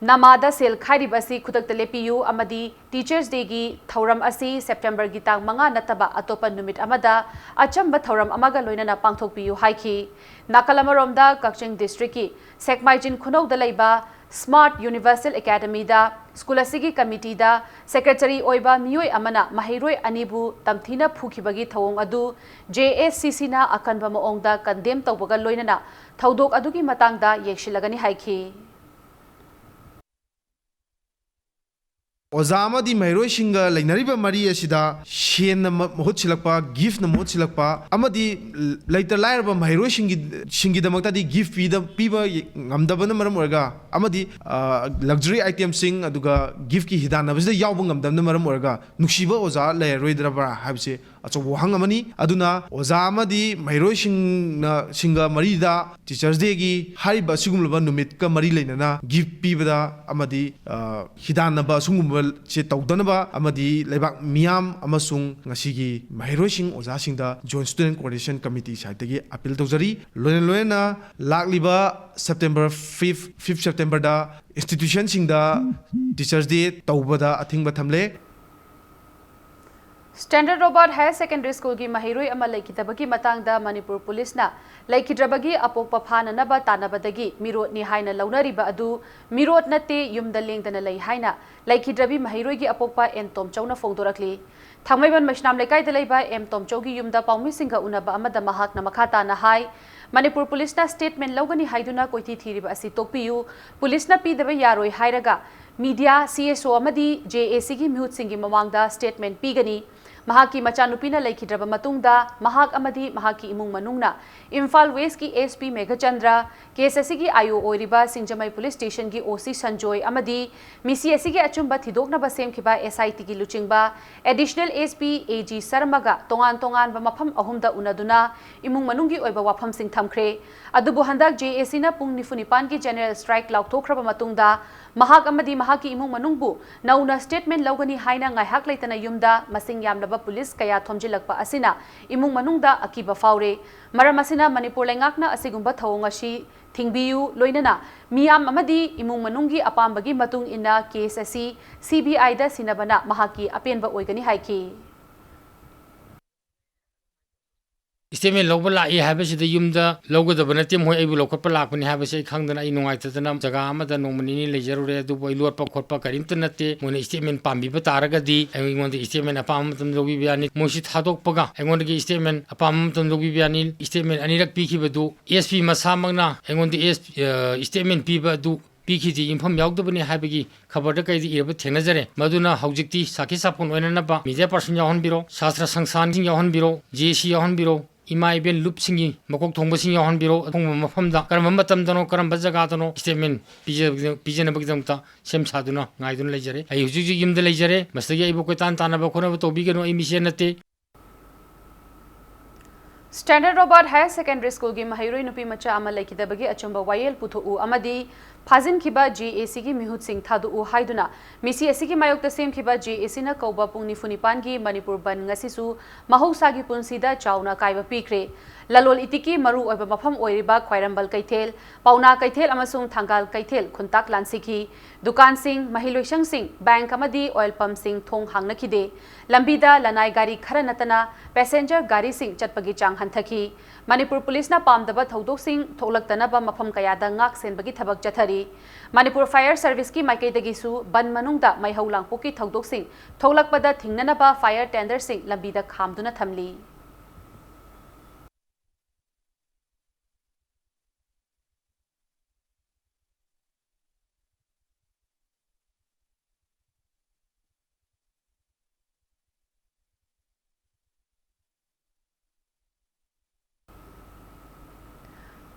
ꯅꯃꯥꯗ ꯁꯦꯜ ꯈꯥꯏꯔꯤꯕ ꯑꯁꯤ ꯈꯨꯗꯛꯇ ꯂꯦꯞꯄꯤꯌꯨ ꯑꯃꯗꯤ Teachers Dayꯒꯤ ꯊꯧꯔꯝ ꯑꯁꯤ ꯁꯦꯞꯇꯦꯝꯕꯔꯒꯤ ꯇꯥꯡ ꯃꯉꯥ ꯅꯠꯇꯕ ꯑꯇꯣꯞꯄ ꯅꯨꯃꯤꯠ ꯑꯃꯗ ꯑꯆꯝꯕ ꯊꯧꯔꯝ ꯑꯃꯒ ꯂꯣꯏꯅꯅ ꯄꯥꯡꯊꯣꯛꯄꯤꯌꯨ ꯍꯥꯏꯈꯤ꯫ ꯅꯥꯀꯜ ꯑꯃꯔꯣꯝꯗ, ꯀꯛꯆꯤꯡ districtꯀꯤ ꯁꯦꯛꯃꯥꯏꯖꯤꯡ ꯈꯨꯅꯧꯗ ꯂꯩꯕ Smart Universal Academyꯗ school ꯑꯁꯤꯒꯤ committeeꯗ secretary ꯑꯣꯏꯕ ꯃꯤꯑꯣꯏ ꯑꯃꯅ ꯃꯍꯩꯔꯣꯏ ꯑꯅꯤꯕꯨ ꯇꯝꯊꯤꯅ ꯐꯨꯈꯤꯕꯒꯤ ꯊꯧꯑꯣꯡ ꯑꯗꯨ J A C Cꯅ ꯑꯀꯟꯕ ꯃꯑꯣꯡꯗ condemn ꯇꯧꯕꯒ ꯂꯣꯏꯅꯅ ꯊꯧꯗꯣꯛ ꯑꯗꯨꯒꯤ ꯃꯇꯥꯡꯗ ꯌꯦꯡꯁꯤꯜꯂꯒꯅꯤ ꯍꯥꯏꯈꯤ꯫ ꯑꯣꯖꯥ ꯑꯃꯗꯤ ꯃꯍꯩꯔꯣꯏꯁꯤꯡꯒ ꯂꯩꯅꯔꯤꯕ ꯃꯔꯤ ꯑꯁꯤꯗ ꯁꯦꯟꯅ ꯃ-, ꯃꯍꯨꯠ ꯁꯤꯜꯂꯛꯄ, giftꯅ ꯃꯍꯨꯠ ꯁꯤꯜꯂꯛꯄ, ꯑꯃꯗꯤ ꯂꯩꯇ ꯂꯥꯏꯔꯕ ꯃꯍꯩꯔꯣꯏꯁꯤꯡꯒꯤ, ꯁꯤꯡꯒꯤꯗꯃꯛꯇꯗꯤ gift ꯄꯤꯗ-, ꯄꯤꯕ ꯉꯝꯗꯕꯅ ꯃꯔꯝ ꯑꯣꯏꯔꯒ, ꯑꯃꯗꯤ, ꯑ, luxury itemꯁꯤꯡ ꯑꯗꯨꯒ giftꯀꯤ ꯍꯤꯗꯥꯟꯅꯕꯁꯤꯗ ꯌꯥꯎꯕ ꯉꯝꯗꯕꯅ ꯃꯔꯝ ꯑꯣꯏꯔꯒ ꯅꯨꯡꯁꯤꯕ ꯑꯣꯖꯥ ꯂꯩꯔꯔꯣꯏꯗ꯭ꯔꯕ꯭ꯔꯥ ꯍꯥꯏꯕꯁꯤ ꯑꯆꯧꯕ ꯋꯥꯍꯪ ꯑꯃꯅꯤ꯫ ꯑꯗꯨꯅ ꯑꯣꯖꯥ ꯑꯃꯗꯤ ꯃꯍꯩꯔꯣꯏꯁꯤꯡꯅ, ꯁꯤꯡꯒ ꯃꯔꯤꯗ Teachers Dayꯒꯤ ꯍꯥꯏꯔꯤꯕ ꯑꯁꯤꯒꯨꯝꯂꯕ ꯅꯨꯃꯤꯠꯀ ꯃꯔꯤ ꯂꯩꯅꯅ gift ꯄꯤꯕꯗ ꯑꯃꯗꯤ, ꯑ, ꯍꯤꯗꯥꯟꯅꯕ ꯑꯁꯤꯒꯨꯝꯕꯁꯦ ꯇꯧꯗꯅꯕ ꯑꯃꯗꯤ ꯂꯩꯕꯥꯛ ꯃꯤꯌꯥꯝ ꯑꯃꯁꯨꯡ ꯉꯁꯤꯒꯤ ꯃꯍꯩꯔꯣꯏꯁꯤꯡ ꯑꯣꯖꯥꯁꯤꯡꯗ Joint Student Coordination Committee sideꯇꯒꯤ appeal ꯇꯧꯖꯔꯤ꯫ ꯂꯣꯏꯅ ꯂꯣꯏꯅꯅ ꯂꯥꯛꯂꯤꯕ September fifth, fifth Septemberꯗ institutionꯁꯤꯡꯗ Teachers Day ꯇꯧꯕꯗ ꯑꯊꯤꯡꯕ ꯊꯝꯂꯦ꯫ Standard Robert Higher Secondary Schoolꯒꯤ ꯃꯍꯩꯔꯣꯏ ꯑꯃ ꯂꯩꯈꯤꯗꯕꯒꯤ ꯃꯇꯥꯡꯗ ꯃꯅꯤꯄꯨꯔ ꯄꯨꯂꯤꯁꯅ ꯂꯩꯈꯤꯗ꯭ꯔꯕꯒꯤ ꯑꯄꯣꯛꯄ ꯐꯥꯅꯅꯕ ꯇꯥꯟꯅꯕꯗꯒꯤ ꯃꯤꯔꯣꯠꯅꯤ ꯍꯥꯏꯅ ꯂꯧꯅꯔꯤꯕ ꯑꯗꯨ ꯃꯤꯔꯣꯠ ꯅꯠꯇꯦ, ꯌꯨꯝꯗ ꯂꯦꯡꯗꯅ ꯂꯩ ꯍꯥꯏꯅ ꯂꯩꯈꯤꯗ꯭ꯔꯕꯤ ꯃꯍꯩꯔꯣꯏꯒꯤ ꯑꯄꯣꯛꯄ ꯑꯦꯟ ꯇꯣꯝꯆꯧꯅ ꯐꯣꯡꯗꯣꯔꯛꯂꯤ꯫ ꯊꯥꯡꯃꯩꯕꯟ ꯃꯩꯁꯅꯥꯝ ꯂꯩꯀꯥꯏꯗ ꯂꯩꯕ ꯑꯦꯝ ꯇꯣꯝꯆꯧꯒꯤ ꯌꯨꯝꯗ ꯄꯥꯎꯃꯤꯁꯤꯡꯒ ꯎꯅꯕ ꯑꯃꯗ ꯃꯍꯥꯛꯅ ꯃꯈꯥ ꯇꯥꯅ ꯍꯥꯏ, ꯃꯅꯤꯄꯨꯔ ꯄꯨꯂꯤꯁꯅ statement ꯂꯧꯒꯅꯤ ꯍꯥꯏꯗꯨꯅ ꯀꯣꯏꯊꯤ ꯊꯤꯔꯤꯕ ꯑꯁꯤ ꯇꯣꯛꯄꯤꯌꯨ, ꯄꯨꯂꯤꯁꯅ ꯄꯤꯗꯕ ꯌꯥꯔꯣꯏ ꯍꯥꯏꯔꯒ media, C S O ꯑꯃꯗꯤ J A Cꯒꯤ ꯃꯤꯍꯨꯠꯁꯤꯡꯒꯤ ꯃꯃꯥꯡꯗ statement ꯄꯤꯒꯅꯤ꯫ ꯃꯍꯥꯛꯀꯤ ꯃꯆꯥꯅꯨꯄꯤꯅ ꯂꯩꯈꯤꯗ꯭ꯔꯕ ꯃꯇꯨꯡꯗ ꯃꯍꯥꯛ ꯑꯃꯗꯤ ꯃꯍꯥꯛꯀꯤ ꯏꯃꯨꯡ ꯃꯅꯨꯡꯅ Imphal Westꯀꯤ S P Meghachandra, case ꯑꯁꯤꯒꯤ I O ꯑꯣꯏꯔꯤꯕ ꯁꯤꯡꯖꯃꯩ police stationꯒꯤ O C ꯁꯟꯖꯣꯏ ꯑꯃꯗꯤ ꯃꯤꯁꯤ ꯑꯁꯤꯒꯤ ꯑꯆꯨꯝꯕ ꯊꯤꯗꯣꯛꯅꯕ ꯁꯦꯝꯈꯤꯕ S I Tꯒꯤ ꯂꯨꯆꯤꯡꯕ Additional S P A G ꯁꯔꯃꯒ ꯇꯣꯉꯥꯟ ꯇꯣꯉꯥꯟꯕ ꯃꯐꯝ ꯑꯍꯨꯝꯗ ꯎꯅꯗꯨꯅ ꯏꯃꯨꯡ ꯃꯅꯨꯡꯒꯤ ꯑꯣꯏꯕ ꯋꯥꯐꯝꯁꯤꯡ ꯊꯝꯈ꯭ꯔꯦ꯫ ꯑꯗꯨꯕꯨ ꯍꯟꯗꯛ J A Cꯅ ꯄꯨꯡ ꯅꯤꯐꯨ ꯅꯤꯄꯥꯟꯒꯤ general strike ꯂꯥꯎꯊꯣꯛꯈ꯭ꯔꯕ ꯃꯇꯨꯡꯗ ꯃꯍꯥꯛ ꯑꯃꯗꯤ ꯃꯍꯥꯛꯀꯤ ꯏꯃꯨꯡ ꯃꯅꯨꯡꯕꯨ ꯅꯧꯅ statement ꯂꯧꯒꯅꯤ ꯍꯥꯏꯅ ꯉꯥꯏꯍꯥꯛ ꯂꯩꯇꯅ ꯌꯨꯝꯗ ꯃꯁꯤꯡ ꯌꯥꯝꯂꯕ ꯄꯨꯂꯤꯁ ꯀꯌꯥ ꯊꯣꯝꯖꯤꯜꯂꯛꯄ ꯑꯁꯤꯅ ꯏꯃꯨꯡ ꯃꯅꯨꯡꯗ ꯑꯀꯤꯕ ꯐꯥꯎꯔꯦ꯫ ꯃꯔꯝ ꯑꯁꯤꯅ ꯃꯅꯤꯄꯨꯔ ꯂꯩꯉꯥꯛꯅ ꯑꯁꯤꯒꯨꯝꯕ ꯊꯧꯑꯣꯡ ꯑꯁꯤ ꯊꯤꯡꯕꯤꯌꯨ, ꯂꯣꯏꯅꯅ ꯃꯤꯌꯥꯝ ꯑꯃꯗꯤ ꯏꯃꯨꯡ ꯃꯅꯨꯡꯒꯤ ꯑꯄꯥꯝꯕꯒꯤ ꯃꯇꯨꯡ ꯏꯟꯅ case ꯑꯁꯤ C B Iꯗ ꯁꯤꯟꯅꯕꯅ ꯃꯍꯥꯛꯀꯤ ꯑꯄꯦꯟꯕ ꯑꯣꯏꯒꯅꯤ ꯍꯥꯏꯈꯤ꯫ Statement ꯂꯧꯕ ꯂꯥꯛꯏ ꯍꯥꯏꯕꯁꯤꯗ ꯌꯨꯝꯗ ꯂꯧꯒꯗꯕ ꯅꯠꯇꯦ, ꯃꯣꯏ ꯑꯩꯕꯨ ꯂꯧꯈꯠꯄ ꯂꯥꯛꯄꯅꯤ ꯍꯥꯏꯕꯁꯦ ꯑꯩ ꯈꯪꯗꯅ ꯑꯩ ꯅꯨꯡꯉꯥꯏꯇꯗꯅ ꯖꯒꯥ ꯑꯃꯗ ꯅꯣꯡꯃ ꯅꯤꯅꯤ ꯂꯩꯖꯔꯨꯔꯦ꯫ ꯑꯗꯨꯕꯨ ꯑꯩ ꯂꯣꯠꯄ ꯈꯣꯠꯄ ꯀꯔꯤꯝꯇ ꯅꯠꯇꯦ꯫ ꯃꯣꯏꯅ statement ꯄꯥꯝꯕꯤꯕ ꯇꯥꯔꯒꯗꯤ ꯑꯩꯉꯣꯟꯗ statement ꯑꯄꯥꯝꯕ ꯃꯇꯝꯗ ꯂꯧꯕꯤꯕ ꯌꯥꯅꯤ꯫ ꯃꯣꯏꯁꯤ ꯊꯥꯗꯣꯛꯄꯒ ꯑꯩꯉꯣꯟꯗꯒꯤ statement ꯑꯄꯥꯝꯕ ꯃꯇꯝꯗ ꯂꯧꯕꯤꯕ ꯌꯥꯅꯤ꯫ Statement ꯑꯅꯤꯔꯛ ꯄꯤꯈꯤꯕꯗꯨ S P ꯃꯁꯥꯃꯛꯅ ꯑꯩꯉꯣꯟꯗ S-, ꯑ, statement ꯄꯤꯕ ꯑꯗꯨ ꯄꯤꯈꯤꯗꯦ, ꯌꯨꯝꯐꯝ ꯌꯥꯎꯗꯕꯅꯤ ꯍꯥꯏꯕꯒꯤ ꯈꯕꯔꯗ ꯀꯩꯗ ꯏꯔꯕ ꯊꯦꯡꯅꯖꯔꯦ꯫ ꯃꯗꯨꯅ ꯍꯧꯖꯤꯛꯇꯤ ꯁꯥꯈꯤ ꯁꯥꯐꯣꯟ ꯑꯣꯏꯅꯅꯕ media person ꯌꯥꯎꯍꯟꯕꯤꯔꯣ, ꯁꯥꯇ꯭ꯔ ꯁꯪꯁꯊꯥꯟꯁꯤꯡ ꯌꯥꯎꯍꯟꯕꯤꯔꯣ, J A C ꯌꯥꯎꯍꯟꯕꯤꯔꯣ, ꯏꯃꯥ ꯏꯕꯦꯟ ꯂꯨꯞꯁꯤꯡꯒꯤ ꯃꯀꯣꯛ ꯊꯣꯡꯕꯁꯤꯡ ꯌꯥꯎꯍꯟꯕꯤꯔꯣ꯫ ꯑꯊꯣꯡꯕ ꯃꯐꯝꯗ ꯀꯔꯝꯕ ꯃꯇꯝꯗꯅꯣ, ꯀꯔꯝꯕ ꯖꯒꯥꯗꯅꯣ statement ꯄꯤꯖ-, ꯄꯤꯖꯅꯕꯒꯤꯗꯃꯛꯇ ꯁꯦꯝ ꯁꯥꯗꯨꯅ ꯉꯥꯏꯗꯨꯅ ꯂꯩꯖꯔꯦ꯫ ꯑꯩ ꯍꯧꯖꯤꯛ ꯍꯧꯖꯤꯛ ꯌꯨꯝꯗ ꯂꯩꯖꯔꯦ꯫ ꯃꯁꯤꯗꯒꯤ ꯑꯩꯕꯨ ꯀꯣꯏꯇꯥꯟ ꯇꯥꯟꯅꯕ ꯈꯣꯠꯅꯕ ꯇꯧꯕꯤꯒꯅꯨ, ꯑꯩ ꯃꯤꯁꯦ ꯅꯠꯇꯦ꯫ Standard Robert Higher Secondary Schoolꯒꯤ ꯃꯍꯩꯔꯣꯏ ꯅꯨꯄꯤ ꯃꯆꯥ ꯑꯃ ꯂꯩꯈꯤꯗꯕꯒꯤ ꯑꯆꯨꯝꯕ ꯋꯥꯌꯦꯜ ꯄꯨꯊꯣꯛꯎ ꯑꯃꯗꯤ ꯐꯥꯖꯤꯟꯈꯤꯕ J A Cꯒꯤ ꯃꯤꯍꯨꯠꯁꯤꯡ ꯊꯥꯗꯣꯛꯎ ꯍꯥꯏꯗꯨꯅ ꯃꯤꯁꯤ ꯑꯁꯤꯒꯤ ꯃꯥꯌꯣꯛꯇ ꯁꯦꯝꯈꯤꯕ J A Cꯅ ꯀꯧꯕ ꯄꯨꯡ ꯅꯤꯐꯨ ꯅꯤꯄꯥꯟꯒꯤ ꯃꯅꯤꯄꯨꯔ ꯕꯟ ꯉꯁꯤꯁꯨ ꯃꯍꯧꯁꯥꯒꯤ ꯄꯨꯟꯁꯤꯗ ꯆꯥꯎꯅ ꯑꯀꯥꯏꯕ ꯄꯤꯈ꯭ꯔꯦ꯫ ꯂꯂꯣꯜ ꯏꯇꯤꯛꯀꯤ ꯃꯔꯨ ꯑꯣꯏꯕ ꯃꯐꯝ ꯑꯣꯏꯔꯤꯕ ꯈ꯭ꯋꯥꯏꯔꯝꯕꯟ ꯀꯩꯊꯦꯜ, ꯄꯥꯎꯅꯥ ꯀꯩꯊꯦꯜ ꯑꯃꯁꯨꯡ ꯊꯪꯒꯥꯜ ꯀꯩꯊꯦꯜ ꯈꯨꯟꯇꯥꯛ ꯂꯥꯟꯁꯤꯈꯤ꯫ ꯗꯨꯀꯥꯟꯁꯤꯡ, ꯃꯍꯩꯂꯣꯏꯁꯪꯁꯤꯡ, ꯕꯦꯡꯛ ꯑꯃꯗꯤ ꯑꯣꯏꯜ ꯄꯝꯁꯤꯡ ꯊꯣꯡ ꯍꯥꯡꯅꯈꯤꯗꯦ꯫ ꯂꯝꯕꯤꯗ ꯂꯅꯥꯏ ꯒꯥꯔꯤ ꯈꯔ ꯅꯠꯇꯅ ꯄꯦꯁꯦꯟꯖꯔ ꯒꯥꯔꯤꯁꯤꯡ ꯆꯠꯄꯒꯤ ꯆꯥꯡ ꯍꯟꯊꯈꯤ꯫ ꯃꯅꯤꯄꯨꯔ ꯄꯨꯂꯤꯁꯅ ꯄꯥꯝꯗꯕ ꯊꯧꯗꯣꯛꯁꯤꯡ ꯊꯣꯛꯂꯛꯇꯅꯕ ꯃꯐꯝ ꯀꯌꯥꯗ ꯉꯥꯛ ꯁꯦꯟꯕꯒꯤ ꯊꯕꯛ ꯆꯠꯊꯔꯤ꯫ ꯃꯅꯤꯄꯨꯔ ꯐꯥꯌꯔ ꯁꯔꯚꯤꯁꯀꯤ ꯃꯥꯏꯀꯩꯗꯒꯤꯁꯨ ꯕꯟ ꯃꯅꯨꯡꯗ ꯃꯩꯍꯧ ꯂꯥꯡꯄꯣꯛꯀꯤ ꯊꯧꯗꯣꯛꯁꯤꯡ ꯊꯣꯛꯂꯛꯄꯗ ꯊꯤꯡꯅꯅꯕ ꯐꯥꯌꯔ ꯇꯦꯟꯗꯔꯁꯤꯡ ꯂꯝꯕꯤꯗ ꯈꯥꯝꯗꯨꯅ ꯊꯝꯂꯤ꯫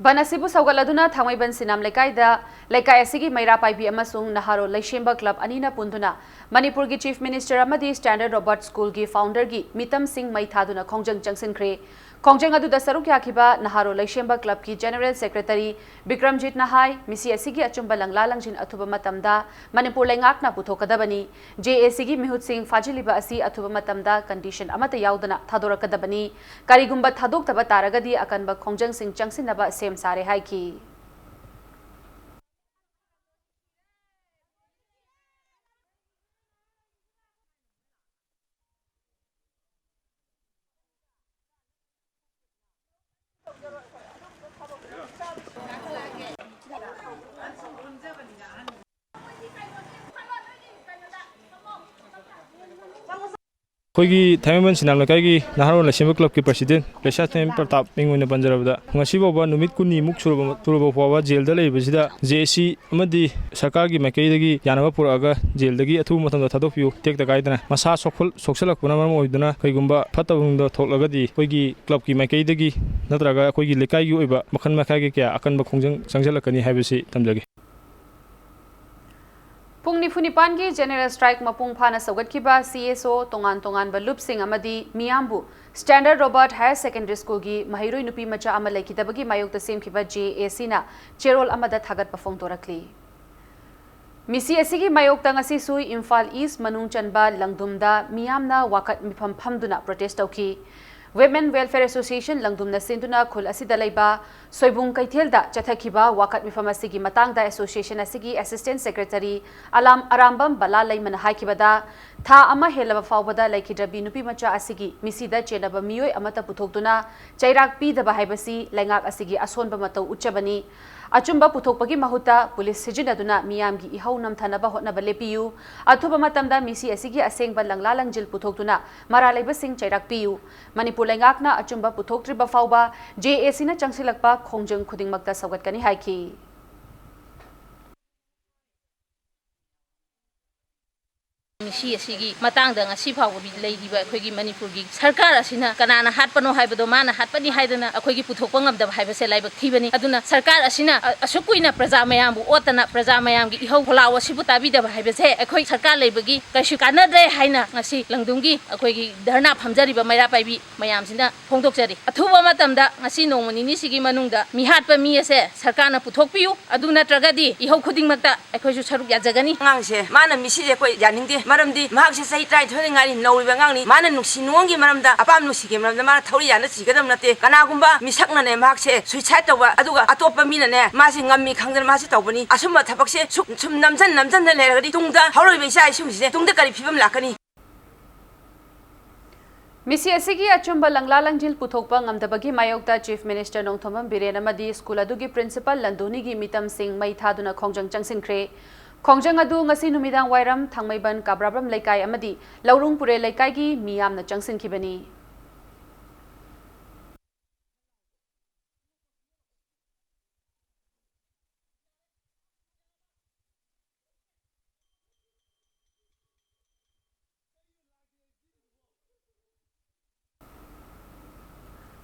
ꯕꯟ ꯑꯁꯤꯕꯨ ꯁꯧꯒꯠꯂꯗꯨꯅ ꯊꯥꯡꯃꯩꯕꯟ ꯁꯤꯅꯥꯝ ꯂꯩꯀꯥꯏꯗ ꯂꯩꯀꯥꯏ ꯑꯁꯤꯒꯤ ꯃꯩꯔꯥ ꯄꯥꯏꯕꯤ ꯑꯃꯁꯨꯡ ꯅꯍꯥꯔꯣꯜ ꯂꯩꯁꯦꯝꯕ ꯀ꯭ꯂꯕ ꯑꯅꯤꯅ ꯄꯨꯟꯗꯨꯅ ꯃꯅꯤꯄꯨꯔꯒꯤ ꯆꯤꯐ ꯃꯤꯅꯤꯁꯇꯔ ꯑꯃꯗꯤ ꯁ꯭ꯇꯦꯟꯗꯔꯗ ꯔꯣꯕꯥꯔꯠ ꯁ꯭ꯀꯨꯜꯒꯤ ꯐꯥꯎꯟꯗꯔꯒꯤ ꯃꯤꯇꯝꯁꯤꯡ ꯃꯩ ꯊꯥꯗꯨꯅ ꯈꯣꯡꯖꯪ ꯆꯪꯁꯤꯟꯈ꯭ꯔꯦ꯫ ꯈꯣꯡꯖꯪ ꯑꯗꯨꯗ ꯁꯔꯨꯛ ꯌꯥꯈꯤꯕ ꯅꯍꯥꯔꯣꯜ ꯂꯩꯁꯦꯝꯕ ꯀ꯭ꯂꯕꯀꯤ ꯖꯦꯅꯔꯦꯜ ꯁꯦꯀ꯭ꯔꯦꯇꯔꯤ ꯕꯤꯀ꯭ꯔꯝꯖꯤꯠꯅ ꯍꯥꯏ, ꯃꯤꯁꯤ ꯑꯁꯤꯒꯤ ꯑꯆꯨꯝꯕ ꯂꯪꯂꯥ ꯂꯪꯖꯤꯟ ꯑꯊꯨꯕ ꯃꯇꯝꯗ ꯃꯅꯤꯄꯨꯔ ꯂꯩꯉꯥꯛꯅ ꯄꯨꯊꯣꯛꯀꯗꯕꯅꯤ꯫ J A Cꯒꯤ ꯃꯤꯍꯨꯠꯁꯤꯡ ꯐꯥꯖꯤꯜꯂꯤꯕ ꯑꯁꯤ ꯑꯊꯨꯕ ꯃꯇꯝꯗ ꯀꯟꯗꯤꯁꯟ ꯑꯃꯠꯇ ꯌꯥꯎꯗꯅ ꯊꯥꯗꯣꯔꯛꯀꯗꯕꯅꯤ꯫ ꯀꯔꯤꯒꯨꯝꯕ ꯊꯥꯗꯣꯛꯇꯕ ꯇꯥꯔꯒꯗꯤ ꯑꯀꯟꯕ ꯈꯣꯡꯖꯪꯁꯤꯡ ꯆꯪꯁꯤꯟꯅꯕ ꯁꯦꯝ ꯁꯥꯔꯦ ꯍꯥꯏꯈꯤ꯫ ꯑꯩꯈꯣꯏꯒꯤ ꯊꯥꯡꯃꯩꯕꯟ ꯁꯤꯅꯥꯝ ꯂꯩꯀꯥꯏꯒꯤ ꯅꯍꯥꯔꯣꯜ ꯂꯩꯁꯦꯝꯕ ꯀ꯭ꯂꯕꯀꯤ ꯄ꯭ꯔꯁꯤꯗꯦꯟ ꯂꯩꯁꯥꯊꯦꯝ ꯄ꯭ꯔꯇꯥꯞ ꯃꯤꯡ ꯑꯣꯏꯅ ꯄꯟꯖꯔꯕꯗ, ꯉꯁꯤ ꯐꯥꯎꯕ ꯅꯨꯃꯤꯠ ꯀꯨꯟꯅꯤꯃꯨꯛ ꯁꯨꯔꯕ, ꯁꯨꯔꯕ ꯐꯥꯎꯕ ꯖꯦꯜꯗ ꯂꯩꯔꯤꯕꯁꯤꯗ J A C ꯑꯃꯗꯤ ꯁꯔꯀꯥꯔꯒꯤ ꯃꯥꯏꯀꯩꯗꯒꯤ ꯌꯥꯅꯕ ꯄꯨꯔꯛꯑꯒ ꯖꯦꯜꯗꯒꯤ ꯑꯊꯨꯕ ꯃꯇꯝꯗ ꯊꯥꯗꯣꯛꯄꯤꯌꯨ, ꯇꯦꯛꯇ ꯀꯥꯏꯗꯅ꯫ ꯃꯁꯥ ꯁꯣꯛꯐꯜ-, ꯁꯣꯛꯆꯜꯂꯛꯄꯅ ꯃꯔꯝ ꯑꯣꯏꯗꯨꯅ ꯀꯩꯒꯨꯝꯕ ꯐꯠꯇꯕ ꯐꯤꯕꯝꯗ ꯊꯣꯛꯂꯒꯗꯤ ꯑꯩꯈꯣꯏꯒꯤ ꯀ꯭ꯂꯕꯀꯤ ꯃꯥꯏꯀꯩꯗꯒꯤ ꯅꯠꯇ꯭ꯔꯒ ꯑꯩꯈꯣꯏꯒꯤ ꯂꯩꯀꯥꯏꯒꯤ ꯑꯣꯏꯕ ꯃꯈꯜ ꯃꯈꯥꯒꯤ ꯀꯌꯥ ꯑꯀꯟꯕ ꯈꯣꯡꯖꯪ ꯆꯪꯁꯤꯜꯂꯛꯀꯅꯤ ꯍꯥꯏꯕꯁꯤ ꯊꯝꯖꯒꯦ꯫ ꯄꯨꯡ ꯅꯤꯐꯨ ꯅꯤꯄꯥꯟꯒꯤ ꯖꯦꯅꯔꯦꯜ ꯁ꯭ꯇ꯭ꯔꯥꯏꯛ ꯃꯄꯨꯡ ꯐꯥꯅ ꯁꯧꯒꯠꯈꯤꯕ C S O, ꯇꯣꯉꯥꯟ ꯇꯣꯉꯥꯟꯕ ꯂꯨꯞꯁꯤꯡ ꯑꯃꯗꯤ ꯃꯤꯌꯥꯝꯕꯨ Standard Robert Higher Secondary Schoolꯒꯤ ꯃꯍꯩꯔꯣꯏ ꯅꯨꯄꯤ ꯃꯆꯥ ꯑꯃ ꯂꯩꯈꯤꯗꯕꯒꯤ ꯃꯥꯌꯣꯛꯇ ꯁꯦꯝꯈꯤꯕ J A Cꯅ ꯆꯦꯔꯣꯜ ꯑꯃꯗ ꯊꯥꯒꯠꯄ ꯐꯣꯡꯗꯣꯔꯛꯂꯤ꯫ ꯃꯤꯁꯤ ꯑꯁꯤꯒꯤ ꯃꯥꯌꯣꯛꯇ ꯉꯁꯤꯁꯨ ꯏꯝꯐꯥꯜ ꯏꯁ ꯃꯅꯨꯡ ꯆꯟꯕ ꯂꯪꯗꯨꯝꯗ ꯃꯤꯌꯥꯝꯅ ꯋꯥꯀꯠ ꯃꯤꯐꯝ ꯐꯝꯗꯨꯅ protest ꯇꯧꯈꯤ꯫ Women Welfare Association ꯂꯪꯗꯨꯝꯅ ꯁꯤꯟꯗꯨꯅ ꯈꯨꯜ ꯑꯁꯤꯗ ꯂꯩꯕ ꯁꯣꯏꯕꯨꯡ ꯀꯩꯊꯦꯜꯗ ꯆꯠꯊꯈꯤꯕ ꯋꯥꯀꯠ ꯃꯤꯐꯝ ꯑꯁꯤꯒꯤ ꯃꯇꯥꯡꯗ association ꯑꯁꯤꯒꯤ assistant secretary ꯑꯂꯥꯝ ꯑꯔꯥꯝꯕꯝ ꯕꯂꯥ ꯂꯩꯃꯅ ꯍꯥꯏꯈꯤꯕꯗ, ꯊꯥ ꯑꯃ ꯍꯦꯜꯂꯕ ꯐꯥꯎꯕꯗ ꯂꯩꯈꯤꯗ꯭ꯔꯕꯤ ꯅꯨꯄꯤ ꯃꯆꯥ ꯑꯁꯤꯒꯤ ꯃꯤꯁꯤꯗ ꯆꯦꯜꯂꯕ ꯃꯤꯑꯣꯏ ꯑꯃꯠꯇ ꯄꯨꯊꯣꯛꯇꯨꯅ ꯆꯩꯔꯥꯛ ꯄꯤꯗꯕ ꯍꯥꯏꯕꯁꯤ ꯂꯩꯉꯥꯛ ꯑꯁꯤꯒꯤ ꯑꯁꯣꯟꯕ ꯃꯇꯧ ꯎꯠꯆꯕꯅꯤ꯫ ꯑꯆꯨꯝꯕ ꯄꯨꯊꯣꯛꯄꯒꯤ ꯃꯍꯨꯠꯇ ꯄꯨꯂꯤꯁ ꯁꯤꯖꯤꯟꯅꯗꯨꯅ ꯃꯤꯌꯥꯝꯒꯤ ꯏꯍꯧ ꯅꯝꯊꯅꯕ ꯍꯣꯠꯅꯕ ꯂꯦꯞꯄꯤꯌꯨ꯫ ꯑꯊꯨꯕ ꯃꯇꯝꯗ ꯃꯤꯁꯤ ꯑꯁꯤꯒꯤ ꯑꯁꯦꯡꯕ ꯂꯪꯂꯥ ꯂꯪꯖꯤꯜ ꯄꯨꯊꯣꯛꯇꯨꯅ ꯃꯔꯥꯜ ꯂꯩꯕꯁꯤꯡ ꯆꯩꯔꯥꯛ ꯄꯤꯌꯨ꯫ ꯃꯅꯤꯄꯨꯔ ꯂꯩꯉꯥꯛꯅ ꯑꯆꯨꯝꯕ ꯄꯨꯊꯣꯛꯇ꯭ꯔꯤꯕ ꯐꯥꯎꯕ J A Cꯅ ꯆꯪꯁꯤꯜꯂꯛꯄ ꯈꯣꯡꯖꯪ ꯈꯨꯗꯤꯡꯃꯛꯇ ꯁꯧꯒꯠꯀꯅꯤ ꯍꯥꯏꯈꯤ꯫ ꯃꯤꯁꯤ ꯑꯁꯤꯒꯤ ꯃꯇꯥꯡꯗ ꯉꯁꯤ ꯐꯥꯎꯕ ꯂꯩꯔꯤꯕ ꯑꯩꯈꯣꯏꯒꯤ ꯃꯅꯤꯄꯨꯔꯒꯤ ꯁꯔꯀꯥꯔ ꯑꯁꯤꯅ ꯀꯅꯥꯅ ꯍꯥꯠꯄꯅꯣ ꯍꯥꯏꯕꯗꯣ ꯃꯥꯅ ꯍꯥꯠꯄꯅꯤ ꯍꯥꯏꯗꯅ ꯑꯩꯈꯣꯏꯒꯤ ꯄꯨꯊꯣꯛꯄ ꯉꯝꯗꯕ ꯍꯥꯏꯕꯁꯦ ꯂꯥꯏꯕꯛ ꯊꯤꯕꯅꯤ꯫ ꯑꯗꯨꯅ ꯁꯔꯀꯥꯔ ꯑꯁꯤꯅ ꯑ-, ꯑꯁꯨꯛ ꯀꯨꯏꯅ ꯄ꯭ꯔꯖꯥ ꯃꯌꯥꯝꯕꯨ ꯑꯣꯠꯇꯅ ꯄ꯭ꯔꯖꯥ ꯃꯌꯥꯝꯒꯤ ꯏꯍꯧ ꯈꯣꯜꯂꯥꯎ ꯑꯁꯤꯕꯨ ꯇꯥꯕꯤꯗꯕ ꯍꯥꯏꯕꯁꯦ ꯑꯩꯈꯣꯏ ꯁꯔꯀꯥꯔ ꯂꯩꯕꯒꯤ ꯀꯩꯁꯨ ꯀꯥꯟꯅꯗ꯭ꯔꯦ ꯍꯥꯏꯅ ꯉꯁꯤ ꯂꯪꯗꯨꯝꯒꯤ ꯑꯩꯈꯣꯏꯒꯤ ꯙꯔꯅꯥ ꯐꯝꯖꯔꯤꯕ ꯃꯩꯔꯥ ꯄꯥꯏꯕꯤ ꯃꯌꯥꯝꯁꯤꯅ ꯐꯣꯡꯗꯣꯛꯆꯔꯤ꯫ ꯑꯊꯨꯕ ꯃꯇꯝꯗ ꯉꯁꯤ ꯅꯣꯡꯃ ꯅꯤꯅꯤꯁꯤꯒꯤ ꯃꯅꯨꯡꯗ ꯃꯤꯍꯥꯠꯄ ꯃꯤ ꯑꯁꯦ ꯁꯔꯀꯥꯔꯅ ꯄꯨꯊꯣꯛꯄꯤꯌꯨ, ꯑꯗꯨ ꯅꯠꯇ꯭ꯔꯒꯗꯤ ꯏꯍꯧ ꯈꯨꯗꯤꯡꯃꯛꯇ ꯑꯩꯈꯣꯏꯁꯨ ꯁꯔꯨꯛ ꯌꯥꯖꯒꯅꯤ꯫ ꯑꯉꯥꯡꯁꯦ ꯃꯥꯅ ꯃꯤꯁꯤꯁꯦ ꯑꯩꯈꯣꯏ ꯌꯥꯅꯤꯡꯗꯦ, ꯃꯔꯝꯗꯤ ꯃꯍꯥꯛꯁꯦ ꯆꯍꯤ ꯇꯔꯥꯅꯤꯊꯣꯏꯗ ꯉꯥꯏꯔꯤ, ꯅꯧꯔꯤꯕ ꯑꯉꯥꯡꯅꯤ꯫ ꯃꯥꯅ ꯅꯨꯡꯁꯤ ꯅꯨꯡꯉꯣꯟꯒꯤ ꯃꯔꯝꯗ, ꯑꯄꯥꯝ ꯅꯨꯡꯁꯤꯒꯤ ꯃꯔꯝꯗ ꯃꯥꯅ ꯊꯧꯔꯤ ꯌꯥꯅ ꯁꯤꯒꯗꯕ ꯅꯠꯇꯦ꯫ ꯀꯅꯥꯒꯨꯝꯕ ꯃꯤꯁꯛꯅꯅꯦ ꯃꯍꯥꯛꯁꯦ suicide ꯇꯧꯕ, ꯑꯗꯨꯒ ꯑꯇꯣꯞꯄ ꯃꯤꯅꯅꯦ ꯃꯥꯁꯦ ꯉꯝꯃꯤ ꯈꯪꯗꯅ ꯃꯥꯁꯦ ꯇꯧꯕꯅꯤ꯫ ꯑꯁꯨꯝꯕ ꯊꯕꯛꯁꯦ ꯁꯨꯝ, ꯁꯨꯝ ꯅꯝꯖꯟ ꯅꯝꯖꯟꯅ ꯂꯩꯔꯒꯗꯤ ꯇꯨꯡꯗ ꯍꯧꯔꯛꯏꯕ ꯏꯆꯥ ꯏꯁꯨꯁꯤꯡꯁꯦ ꯇꯨꯡꯗ ꯀꯔꯤ ꯐꯤꯕꯝ ꯂꯥꯛꯀꯅꯤ? ꯃꯤꯁꯤ ꯑꯁꯤꯒꯤ ꯑꯆꯨꯝꯕ ꯂꯪꯂꯥ ꯂꯪꯖꯤꯜ ꯄꯨꯊꯣꯛꯄ ꯉꯝꯗꯕꯒꯤ ꯃꯥꯌꯣꯛꯇ Chief Minister ꯅꯣꯡꯊꯣꯝꯕꯝ ꯕꯤꯔꯦꯟ ꯑꯃꯗꯤ ꯁ꯭ꯀꯨꯜ ꯑꯗꯨꯒꯤ principal ꯂꯟꯗꯣꯅꯤꯒꯤ ꯃꯤꯇꯝꯁꯤꯡ ꯃꯩ ꯊꯥꯗꯨꯅ ꯈꯣꯡꯖꯪ ꯆꯪꯁꯤꯟꯈ꯭ꯔꯦ꯫ ꯈꯣꯡꯖꯪ ꯑꯗꯨ ꯉꯁꯤ ꯅꯨꯃꯤꯗꯥꯡ ꯋꯥꯏꯔꯝ ꯊꯥꯡꯃꯩꯕꯟ ꯀꯥꯕ꯭ꯔꯥꯕ꯭ꯔꯝ ꯂꯩꯀꯥꯏ ꯑꯃꯗꯤ ꯂꯧꯔꯨꯡ ꯄꯨꯔꯦꯜ ꯂꯩꯀꯥꯏꯒꯤ ꯃꯤꯌꯥꯝꯅ ꯆꯪꯁꯤꯟꯈꯤꯕꯅꯤ꯫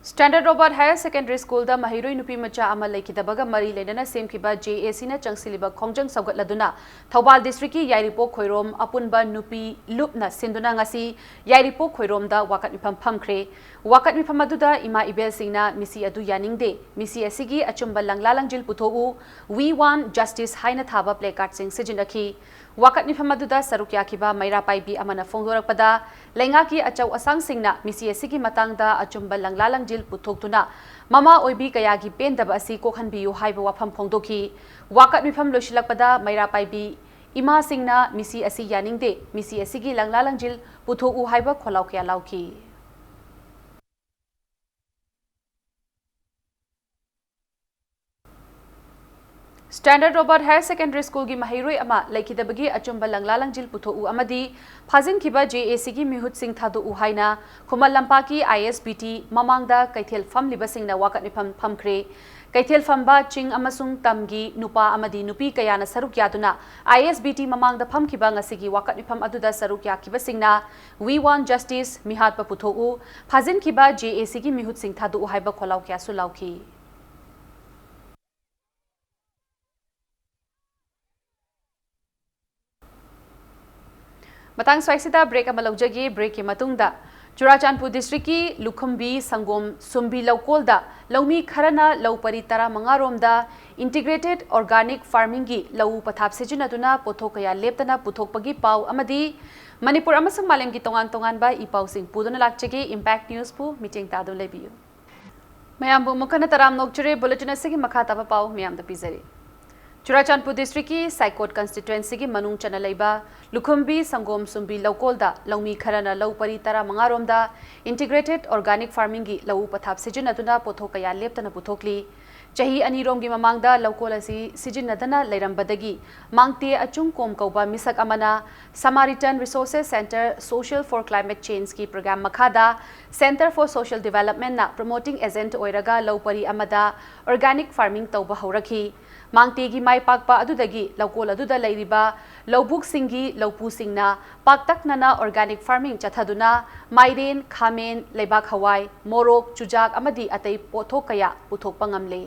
Standard Robert Higher Secondary School ꯗ ꯃꯍꯩꯔꯣꯏ ꯅꯨꯄꯤ ꯃꯆꯥ ꯑꯃ ꯂꯩꯈꯤꯗꯕꯒ ꯃꯔꯤ ꯂꯩꯅꯅ ꯁꯦꯝꯈꯤꯕ J A C ꯅ ꯆꯪꯁꯤꯜꯂꯤꯕ ꯈꯣꯡꯖꯪ ꯁꯧꯒꯠꯂꯗꯨꯅ ꯊꯧꯕꯥꯜ district ꯀꯤ ꯌꯥꯏꯔꯤꯄꯣꯛ ꯈꯣꯏꯔꯣꯝ ꯑꯄꯨꯟꯕ ꯅꯨꯄꯤ ꯂꯨꯞꯅ ꯁꯤꯟꯗꯨꯅ ꯉꯁꯤ ꯌꯥꯏꯔꯤꯄꯣꯛ ꯈꯣꯏꯔꯣꯝꯗ ꯋꯥꯀꯠ ꯃꯤꯐꯝ ꯐꯝꯈ꯭ꯔꯦ꯫ ꯋꯥꯀꯠ ꯃꯤꯐꯝ ꯑꯗꯨꯗ ꯏꯃꯥ ꯏꯕꯦꯜꯁꯤꯡꯅ ꯃꯤꯁꯤ ꯑꯗꯨ ꯌꯥꯅꯤꯡꯗꯦ, ꯃꯤꯁꯤ ꯑꯁꯤꯒꯤ ꯑꯆꯨꯝꯕ ꯂꯪꯂꯥ ꯂꯪꯖꯤꯜ ꯄꯨꯊꯣꯛꯎ, We want justice ꯍꯥꯏꯅ ꯊꯥꯕ placard ꯁꯤꯡ ꯁꯤꯖꯤꯟꯅꯈꯤ꯫ ꯋꯥꯀꯠ ꯃꯤꯐꯝ ꯑꯗꯨꯗ ꯁꯔꯨꯛ ꯌꯥꯈꯤꯕ ꯃꯩꯔꯥ ꯄꯥꯏꯕꯤ ꯑꯃꯅ ꯐꯣꯡꯗꯣꯔꯛꯄꯗ, ꯂꯩꯉꯥꯛꯀꯤ ꯑꯆꯧ ꯑꯁꯥꯡꯁꯤꯡꯅ ꯃꯤꯁꯤ ꯑꯁꯤꯒꯤ ꯃꯇꯥꯡꯗ ꯑꯆꯨꯝꯕ ꯂꯪꯂꯥ ꯂꯪꯖꯤꯜ ꯄꯨꯊꯣꯛꯇꯨꯅ ꯃꯃꯥ ꯑꯣꯏꯕꯤ ꯀꯌꯥꯒꯤ ꯄꯦꯟꯗꯕ ꯑꯁꯤ ꯀꯣꯛꯍꯟꯕꯤꯌꯨ ꯍꯥꯏꯕ ꯋꯥꯐꯝ ꯐꯣꯡꯗꯣꯛꯈꯤ꯫ ꯋꯥꯀꯠ ꯃꯤꯐꯝ ꯂꯣꯏꯁꯤꯜꯂꯛꯄꯗ ꯃꯩꯔꯥ ꯄꯥꯏꯕꯤ ꯏꯃꯥꯁꯤꯡꯅ ꯃꯤꯁꯤ ꯑꯁꯤ ꯌꯥꯅꯤꯡꯗꯦ, ꯃꯤꯁꯤ ꯑꯁꯤꯒꯤ ꯂꯪꯂꯥ ꯂꯪꯖꯤꯜ ꯄꯨꯊꯣꯛꯎ ꯍꯥꯏꯕ ꯈꯣꯜꯂꯥꯎ ꯀꯌꯥ ꯂꯥꯎꯈꯤ꯫ Standard Robert Higher Secondary School ꯒꯤ ꯃꯍꯩꯔꯣꯏ ꯑꯃ ꯂꯩꯈꯤꯗꯕꯒꯤ ꯑꯆꯨꯝꯕ ꯂꯪꯂꯥ ꯂꯪꯖꯤꯜ ꯄꯨꯊꯣꯛꯎ ꯑꯃꯗꯤ ꯐꯥꯖꯤꯟꯈꯤꯕ J A C ꯒꯤ ꯃꯤꯍꯨꯠꯁꯤꯡ ꯊꯥꯗꯣꯛꯎ ꯍꯥꯏꯅ ꯈꯨꯃꯟ ꯂꯝꯄꯥꯛꯀꯤ I S B T ꯃꯃꯥꯡꯗ ꯀꯩꯊꯦꯜ ꯐꯝꯂꯤꯕꯁꯤꯡꯅ ꯋꯥꯀꯠ ꯃꯤꯐꯝ ꯐꯝꯈ꯭ꯔꯦ꯫ ꯀꯩꯊꯦꯜ ꯐꯝꯕ ꯆꯤꯡ ꯑꯃꯁꯨꯡ ꯇꯝꯒꯤ ꯅꯨꯄꯥ ꯑꯃꯗꯤ ꯅꯨꯄꯤ ꯀꯌꯥꯅ ꯁꯔꯨꯛ ꯌꯥꯗꯨꯅ I S B T ꯃꯃꯥꯡꯗ ꯐꯝꯈꯤꯕ ꯉꯁꯤꯒꯤ ꯋꯥꯀꯠ ꯃꯤꯐꯝ ꯑꯗꯨꯗ ꯁꯔꯨꯛ ꯌꯥꯈꯤꯕꯁꯤꯡꯅ We want justice, ꯃꯤꯍꯥꯠꯄ ꯄꯨꯊꯣꯛꯎ, ꯐꯥꯖꯤꯟꯈꯤꯕ J A C ꯒꯤ ꯃꯤꯍꯨꯠꯁꯤꯡ ꯊꯥꯗꯣꯛꯎ ꯍꯥꯏꯕ ꯈꯣꯜꯂꯥꯎ ꯀꯌꯥꯁꯨ ꯂꯥꯎꯈꯤ꯫ ꯃꯇꯥꯡ ꯁ꯭ꯋꯥꯏꯁꯤꯗ break ꯑꯃ ꯂꯧꯖꯒꯦ꯫ Break ꯀꯤ ꯃꯇꯨꯡꯗ ꯆꯨꯔꯥꯆꯥꯟꯄꯨꯔ district ꯀꯤ ꯂꯨꯈꯨꯝꯕꯤ ꯁꯪꯒꯣꯝ ꯁꯨꯝꯕꯤ ꯂꯧꯀꯣꯜꯗ ꯂꯧꯃꯤ ꯈꯔꯅ ꯂꯧ ꯄꯔꯤ ꯇꯔꯥꯃꯉꯥ ꯔꯣꯝꯗ integrated organic farming ꯒꯤ ꯂꯧ ꯄꯊꯥꯞ ꯁꯤꯖꯤꯟꯅꯗꯨꯅ ꯄꯣꯠꯊꯣꯛ ꯀꯌꯥ ꯂꯦꯞꯇꯅ ꯄꯨꯊꯣꯛꯄꯒꯤ ꯄꯥꯎ ꯑꯃꯗꯤ ꯃꯅꯤꯄꯨꯔ ꯑꯃꯁꯨꯡ ꯃꯥꯂꯦꯝꯒꯤ ꯇꯣꯉꯥꯟ ꯇꯣꯉꯥꯟꯕ ꯏ ꯄꯥꯎꯁꯤꯡ ꯄꯨꯗꯨꯅ ꯂꯥꯛꯆꯒꯦ꯫ Impact News ꯄꯨ ꯃꯤꯠꯌꯦꯡ ꯇꯥꯗꯨꯅ ꯂꯩꯕꯤꯌꯨ꯫ ꯃꯌꯥꯝꯕꯨ ꯑꯃꯨꯛ ꯍꯟꯅ ꯇꯔꯥꯝꯅ ꯑꯣꯛꯆꯔꯤ꯫ Bulletin ꯑꯁꯤꯒꯤ ꯃꯈꯥ ꯇꯥꯕ ꯄꯥꯎ ꯃꯌꯥꯝꯗ ꯄꯤꯖꯔꯤ꯫ ꯆꯨꯔꯥꯆꯥꯟꯄꯨꯔ district ꯀꯤ ꯁꯥꯏꯀꯣꯠ constituency ꯒꯤ ꯃꯅꯨꯡ ꯆꯟꯅ ꯂꯩꯕ ꯂꯨꯈꯨꯝꯕꯤ ꯁꯪꯒꯣꯝ ꯁꯨꯝꯕꯤ ꯂꯧꯀꯣꯜꯗ ꯂꯧꯃꯤ ꯈꯔꯅ ꯂꯧ ꯄꯔꯤ ꯇꯔꯥꯃꯉꯥ ꯔꯣꯝꯗ integrated organic farming ꯒꯤ ꯂꯧ ꯄꯊꯥꯞ ꯁꯤꯖꯤꯟꯅꯗꯨꯅ ꯄꯣꯠꯊꯣꯛ ꯀꯌꯥ ꯂꯦꯞꯇꯅ ꯄꯨꯊꯣꯛꯂꯤ꯫ ꯆꯍꯤ ꯑꯅꯤꯔꯣꯝꯒꯤ ꯃꯃꯥꯡꯗ ꯂꯧꯀꯣꯜ ꯑꯁꯤ ꯁꯤꯖꯤꯟꯅꯗꯅ ꯂꯩꯔꯝꯕꯗꯒꯤ ꯃꯥꯡꯇꯦ ꯑꯆꯨꯡ ꯀꯣꯝ ꯀꯧꯕ ꯃꯤꯁꯛ ꯑꯃꯅ Samaritan Resources Center Social for Climate Change ꯀꯤ program ꯃꯈꯥꯗ Center for Social Development ꯅ promoting agent ꯑꯣꯏꯔꯒ ꯂꯧ ꯄꯔꯤ ꯑꯃꯗ organic farming ꯇꯧꯕ ꯍꯧꯔꯛꯈꯤ꯫ ꯃꯥꯡꯇꯦꯒꯤ ꯄꯥꯛꯄ ꯑꯗꯨꯗꯒꯤ ꯂꯧꯀꯣꯜ ꯑꯗꯨꯗ ꯂꯩꯔꯤꯕ ꯂꯧꯕꯨꯛꯁꯤꯡꯒꯤ ꯂꯧꯄꯨꯁꯤꯡꯅ ꯄꯥꯛꯇꯛꯅꯅ organic farming ꯆꯠꯊꯗꯨꯅ ꯃꯥꯏꯔꯦꯟ, ꯈꯥꯃꯦꯟ, ꯂꯩꯕꯥꯛ ꯍꯋꯥꯏ, ꯃꯣꯔꯣꯛ, ꯆꯨꯖꯥꯛ ꯑꯃꯗꯤ ꯑꯇꯩ ꯄꯣꯠꯊꯣꯛ ꯀꯌꯥ ꯄꯨꯊꯣꯛꯄ ꯉꯝꯂꯦ꯫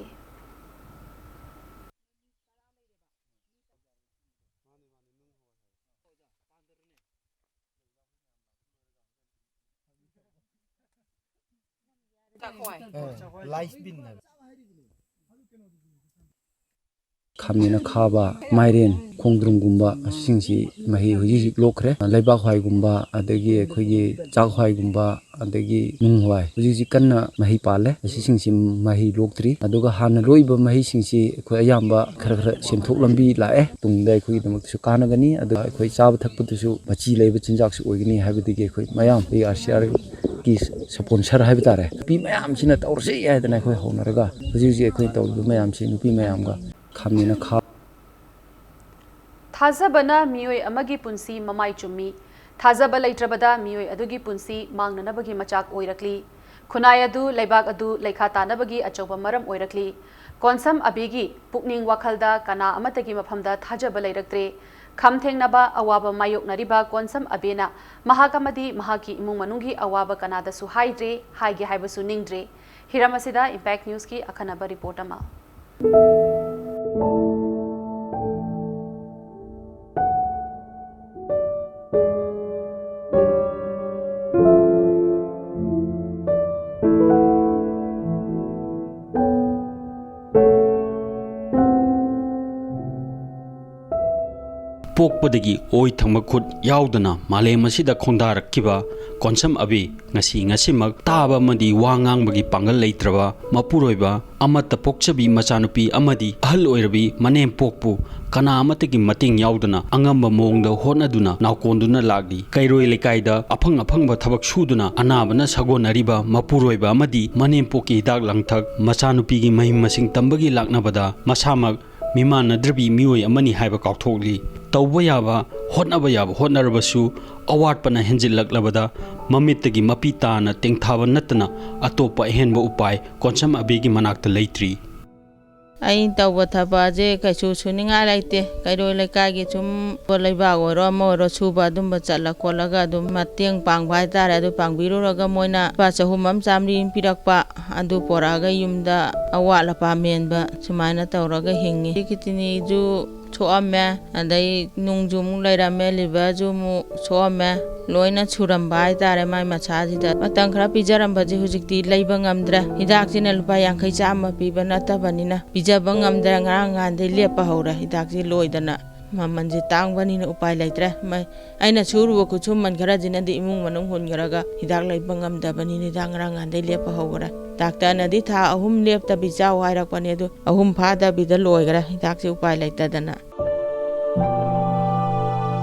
ꯈꯥꯃꯦꯟ ꯑꯈꯥꯕ, ꯃꯥꯏꯔꯦꯟ, ꯈꯣꯡꯗ꯭ꯔꯨꯝꯒꯨꯝꯕ, ꯑꯁꯤꯁꯤꯡꯁꯤ ꯃꯍꯩ ꯍꯧꯖꯤꯛ ꯍꯧꯖꯤꯛ ꯂꯣꯛꯈ꯭ꯔꯦ꯫ ꯂꯩꯕꯥꯛ ꯍꯋꯥꯏꯒꯨꯝꯕ, ꯑꯗꯒꯤ ꯑꯩꯈꯣꯏꯒꯤ ꯆꯥꯛ ꯍꯋꯥꯏꯒꯨꯝꯕ, ꯑꯗꯒꯤ ꯅꯨꯡ ꯍꯋꯥꯏ, ꯍꯧꯖꯤꯛ ꯍꯧꯖꯤꯛ ꯀꯟꯅ ꯃꯍꯩ ꯄꯥꯜꯂꯦ꯫ ꯑꯁꯤꯁꯤꯡꯁꯤ ꯃꯍꯩ ꯂꯣꯛꯇ꯭ꯔꯤ꯫ ꯑꯗꯨꯒ ꯍꯥꯟꯅ ꯂꯣꯛꯏꯕ ꯃꯍꯩꯁꯤꯡꯁꯤ ꯑꯩꯈꯣꯏ ꯑꯌꯥꯝꯕ ꯈꯔ ꯈꯔ ꯁꯦꯟꯊꯣꯛ ꯂꯝꯕꯤ ꯂꯥꯛꯑꯦ꯫ ꯇꯨꯡꯗ ꯑꯩꯈꯣꯏꯒꯤꯗꯃꯛꯇꯁꯨ ꯀꯥꯟꯅꯒꯅꯤ꯫ ꯑꯗꯨꯒ ꯑꯩꯈꯣꯏ ꯆꯥꯕ ꯊꯛꯄꯗꯁꯨ ꯃꯆꯤ ꯂꯩꯕ ꯆꯤꯟꯖꯥꯛꯁꯨ ꯑꯣꯏꯒꯅꯤ ꯍꯥꯏꯕꯗꯒꯤ ꯑꯩꯈꯣꯏ ꯃꯌꯥꯝ ꯑꯩ RCRꯒꯤ sponsor ꯍꯥꯏꯕ ꯇꯥꯔꯦ, ꯅꯨꯄꯤ ꯃꯌꯥꯝꯁꯤꯅ ꯇꯧꯔꯁꯤ ꯍꯥꯏꯗꯅ ꯑꯩꯈꯣꯏ ꯍꯧꯅꯔꯒ ꯍꯧꯖꯤꯛ ꯍꯧꯖꯤꯛ ꯑꯩꯈꯣꯏ ꯇꯧꯔꯤꯕ ꯃꯌꯥꯝꯁꯤ ꯅꯨꯄꯤ ꯃꯌꯥꯝꯒ ꯈꯥꯃꯦꯟ ꯑꯈꯥ ꯊꯥꯖꯕꯅ ꯃꯤꯑꯣꯏ ꯑꯃꯒꯤ ꯄꯨꯟꯁꯤ ꯃꯃꯥꯏ ꯆꯨꯝꯃꯤ꯫ ꯊꯥꯖꯕ ꯂꯩꯇ꯭ꯔꯕꯗ ꯃꯤꯑꯣꯏ ꯑꯗꯨꯒꯤ ꯄꯨꯟꯁꯤ ꯃꯥꯡꯅꯅꯕꯒꯤ ꯃꯆꯥꯛ ꯑꯣꯏꯔꯛꯂꯤ꯫ ꯈꯨꯟꯅꯥꯏ ꯑꯗꯨ, ꯂꯩꯕꯥꯛ ꯑꯗꯨ ꯂꯩꯈꯥ ꯇꯥꯅꯕꯒꯤ ꯑꯆꯧꯕ ꯃꯔꯝ ꯑꯣꯏꯔꯛꯂꯤ꯫ ꯀꯣꯟꯁꯝ ꯑꯕꯦꯒꯤ ꯄꯨꯛꯅꯤꯡ ꯋꯥꯈꯜꯗ ꯀꯅꯥ ꯑꯃꯠꯇꯒꯤ ꯃꯐꯝꯗ ꯊꯥꯖꯕ ꯂꯩꯔꯛꯇ꯭ꯔꯦ꯫ ꯈꯝ ꯊꯦꯡꯅꯕ ꯑꯋꯥꯕ ꯃꯥꯌꯣꯛꯅꯔꯤꯕ ꯀꯣꯟꯁꯝ ꯑꯕꯦꯅ ꯃꯍꯥꯛ ꯑꯃꯗꯤ ꯃꯍꯥꯛꯀꯤ ꯏꯃꯨꯡ ꯃꯅꯨꯡꯒꯤ ꯑꯋꯥꯕ ꯀꯅꯥꯗꯁꯨ ꯍꯥꯏꯗ꯭ꯔꯦ, ꯍꯥꯏꯒꯦ ꯍꯥꯏꯕꯁꯨ ꯅꯤꯡꯗ꯭ꯔꯦ꯫ ꯍꯤꯔꯝ ꯑꯁꯤꯗ Impact Newsꯀꯤ ꯑꯈꯟꯅꯕ report ꯑꯃ꯫ ꯄꯣꯛꯄꯗꯒꯤ ꯑꯣꯏ ꯊꯪꯕ ꯈꯨꯠ ꯌꯥꯎꯗꯅ ꯃꯥꯂꯦꯝ ꯑꯁꯤꯗ ꯈꯣꯡꯗꯥꯔꯛꯈꯤꯕ ꯀꯣꯟꯁꯝ ꯑꯕꯤ ꯉꯁꯤ ꯉꯁꯤꯃꯛ ꯇꯥꯕ ꯑꯃꯗꯤ ꯋꯥ ꯉꯥꯡꯕꯒꯤ ꯄꯥꯡꯒꯜ ꯂꯩꯇ꯭ꯔꯕ ꯃꯄꯨꯔꯣꯏꯕ ꯑꯃꯠꯇ ꯄꯣꯛꯆꯕꯤ ꯃꯆꯥꯅꯨꯄꯤ ꯑꯃꯗꯤ ꯑꯍꯜ ꯑꯣꯏꯔꯕꯤ ꯃꯅꯦꯝꯄꯣꯛꯄꯨ ꯀꯅꯥ ꯑꯃꯠꯇꯒꯤ ꯃꯇꯦꯡ ꯌꯥꯎꯗꯅ ꯑꯉꯝꯕ ꯃꯑꯣꯡꯗ ꯍꯣꯠꯅꯗꯨꯅ ꯅꯥꯎꯀꯣꯟꯗꯨꯅ ꯂꯥꯛꯂꯤ꯫ ꯀꯩꯔꯣꯏ ꯂꯩꯀꯥꯏꯗ ꯑꯐꯪ ꯑꯐꯪꯕ ꯊꯕꯛ ꯁꯨꯗꯨꯅ ꯑꯅꯥꯕꯅ ꯁꯥꯒꯣꯟꯅꯔꯤꯕ ꯃꯄꯨꯔꯣꯏꯕ ꯑꯃꯗꯤ ꯃꯅꯦꯝꯄꯣꯛꯀꯤ ꯍꯤꯗꯥꯛ ꯂꯥꯡꯊꯛ, ꯃꯆꯥꯅꯨꯄꯤꯒꯤ ꯃꯍꯩ ꯃꯁꯤꯡ ꯇꯝꯕꯒꯤ ꯂꯥꯛꯅꯕꯗ ꯃꯁꯥꯃꯛ ꯃꯤꯃꯥꯟꯅꯗ꯭ꯔꯕꯤ ꯃꯤꯑꯣꯏ ꯑꯃꯅꯤ ꯍꯥꯏꯕ ꯀꯥꯎꯊꯣꯛꯂꯤ꯫ ꯇꯧꯕ ꯌꯥꯕ, ꯍꯣꯠꯅꯕ ꯌꯥꯕ ꯍꯣꯠꯅꯔꯕꯁꯨ ꯑꯋꯥꯠꯄꯅ ꯍꯦꯟꯖꯤꯜꯂꯛꯂꯕꯗ ꯃꯃꯤꯠꯇꯒꯤ ꯃꯄꯤ ꯇꯥꯅ ꯇꯦꯡꯊꯥꯕ ꯅꯠꯇꯅ ꯑꯇꯣꯞꯄ ꯑꯍꯦꯟꯕ ꯎꯄꯥꯏ ꯀꯣꯟꯁꯝ ꯑꯕꯤꯒꯤ ꯃꯅꯥꯛꯇ ꯂꯩꯇ꯭ꯔꯤ꯫ ꯑꯩꯅ ꯇꯧꯕ ꯊꯕꯛꯁꯦ ꯀꯩꯁꯨ ꯁꯨꯅꯤꯡꯉꯥꯏ ꯂꯩꯇꯦ꯫ ꯀꯩꯔꯣꯏ ꯂꯩꯀꯥꯏꯒꯤ ꯁꯨꯝ ꯂꯩꯕꯥꯛ ꯑꯣꯏꯔꯣ ꯑꯃ ꯑꯣꯏꯔꯣ ꯁꯨꯕ ꯑꯗꯨꯝꯕ ꯆꯠꯂ ꯈꯣꯠꯂꯒ ꯑꯗꯨꯝ ꯃꯇꯦꯡ ꯄꯥꯡꯕ ꯍꯥꯏꯇꯥꯔꯦ꯫ ꯑꯗꯨ ꯄꯥꯡꯕꯤꯔꯨꯔꯒ ꯃꯣꯏꯅ ꯂꯨꯄꯥ ꯆꯍꯨꯝ ꯑꯃ ꯆꯥꯝꯃꯔꯤ ꯑꯃ ꯄꯤꯔꯛꯄ, ꯑꯗꯨ ꯄꯣꯔꯛꯑꯒ ꯌꯨꯝꯗ ꯑꯋꯥꯠ ꯑꯄꯥ ꯃꯦꯟꯕ, ꯁꯨꯃꯥꯏꯅ ꯇꯧꯔꯒ ꯍꯤꯡꯉꯤ꯫ ꯁꯤ ꯀꯤꯠꯅꯤꯁꯨ ꯁꯣꯛꯑꯝꯃꯦ, ꯑꯗꯩ ꯅꯨꯡꯁꯨ ꯑꯃꯨꯛ ꯂꯩꯔꯝꯃꯦ, ꯂꯤꯚꯔꯁꯨ ꯑꯃꯨꯛ ꯁꯣꯛꯑꯝꯃꯦ꯫ ꯂꯣꯏꯅ ꯁꯨꯔꯝꯕ ꯍꯥꯏꯇꯥꯔꯦ ꯃꯥꯏ ꯃꯁꯥꯁꯤꯗ꯫ ꯃꯇꯝ ꯈꯔ ꯄꯤꯖꯔꯝꯕꯁꯦ ꯍꯧꯖꯤꯛꯇꯤ ꯂꯩꯕ ꯉꯝꯗ꯭ꯔꯦ꯫ ꯍꯤꯗꯥꯛꯁꯤꯅ ꯂꯨꯄꯥ ꯌꯥꯡꯈꯩ ꯆꯥꯝꯃ ꯄꯤꯕ ꯅꯠꯇꯕꯅꯤꯅ ꯄꯤꯖꯕ ꯉꯝꯗ꯭ꯔꯦ꯫ ꯉꯔꯥꯡ ꯅꯍꯥꯟꯗꯩ ꯂꯦꯞꯄ ꯍꯧꯔꯦ ꯍꯤꯗꯥꯛꯁꯤ ꯂꯣꯏꯗꯅ꯫ ꯃꯃꯜꯁꯦ ꯇꯥꯡꯕꯅꯤꯅ ꯎꯄꯥꯏ ꯂꯩꯇ꯭ꯔꯦ꯫ ꯃ-, ꯑꯩꯅ ꯁꯨꯔꯨꯕ ꯈꯨꯠꯁꯨꯃꯟ ꯈꯔꯁꯤꯅꯗꯤ ꯏꯃꯨꯡ ꯃꯅꯨꯡ ꯍꯨꯟꯈ꯭ꯔꯒ ꯍꯤꯗꯥꯛ ꯂꯩꯕ ꯉꯝꯗꯕꯅꯤꯅ ꯍꯤꯗꯥꯛ ꯉꯔꯥꯡ ꯅꯍꯥꯟꯗꯩ ꯂꯦꯞꯄ ꯍꯧꯈ꯭ꯔꯦ꯫ ꯗꯥꯛꯇꯔꯅꯗꯤ ꯊꯥ ꯑꯍꯨꯝ ꯂꯦꯞꯇꯕꯤ ꯆꯥꯎ ꯍꯥꯏꯔꯛꯄꯅꯦ, ꯑꯗꯨ ꯑꯍꯨꯝ ꯐꯥꯗꯕꯤꯗ ꯂꯣꯏꯈ꯭ꯔꯦ ꯍꯤꯗꯥꯛꯁꯦ ꯎꯄꯥꯏ ꯂꯩꯇꯗꯅ꯫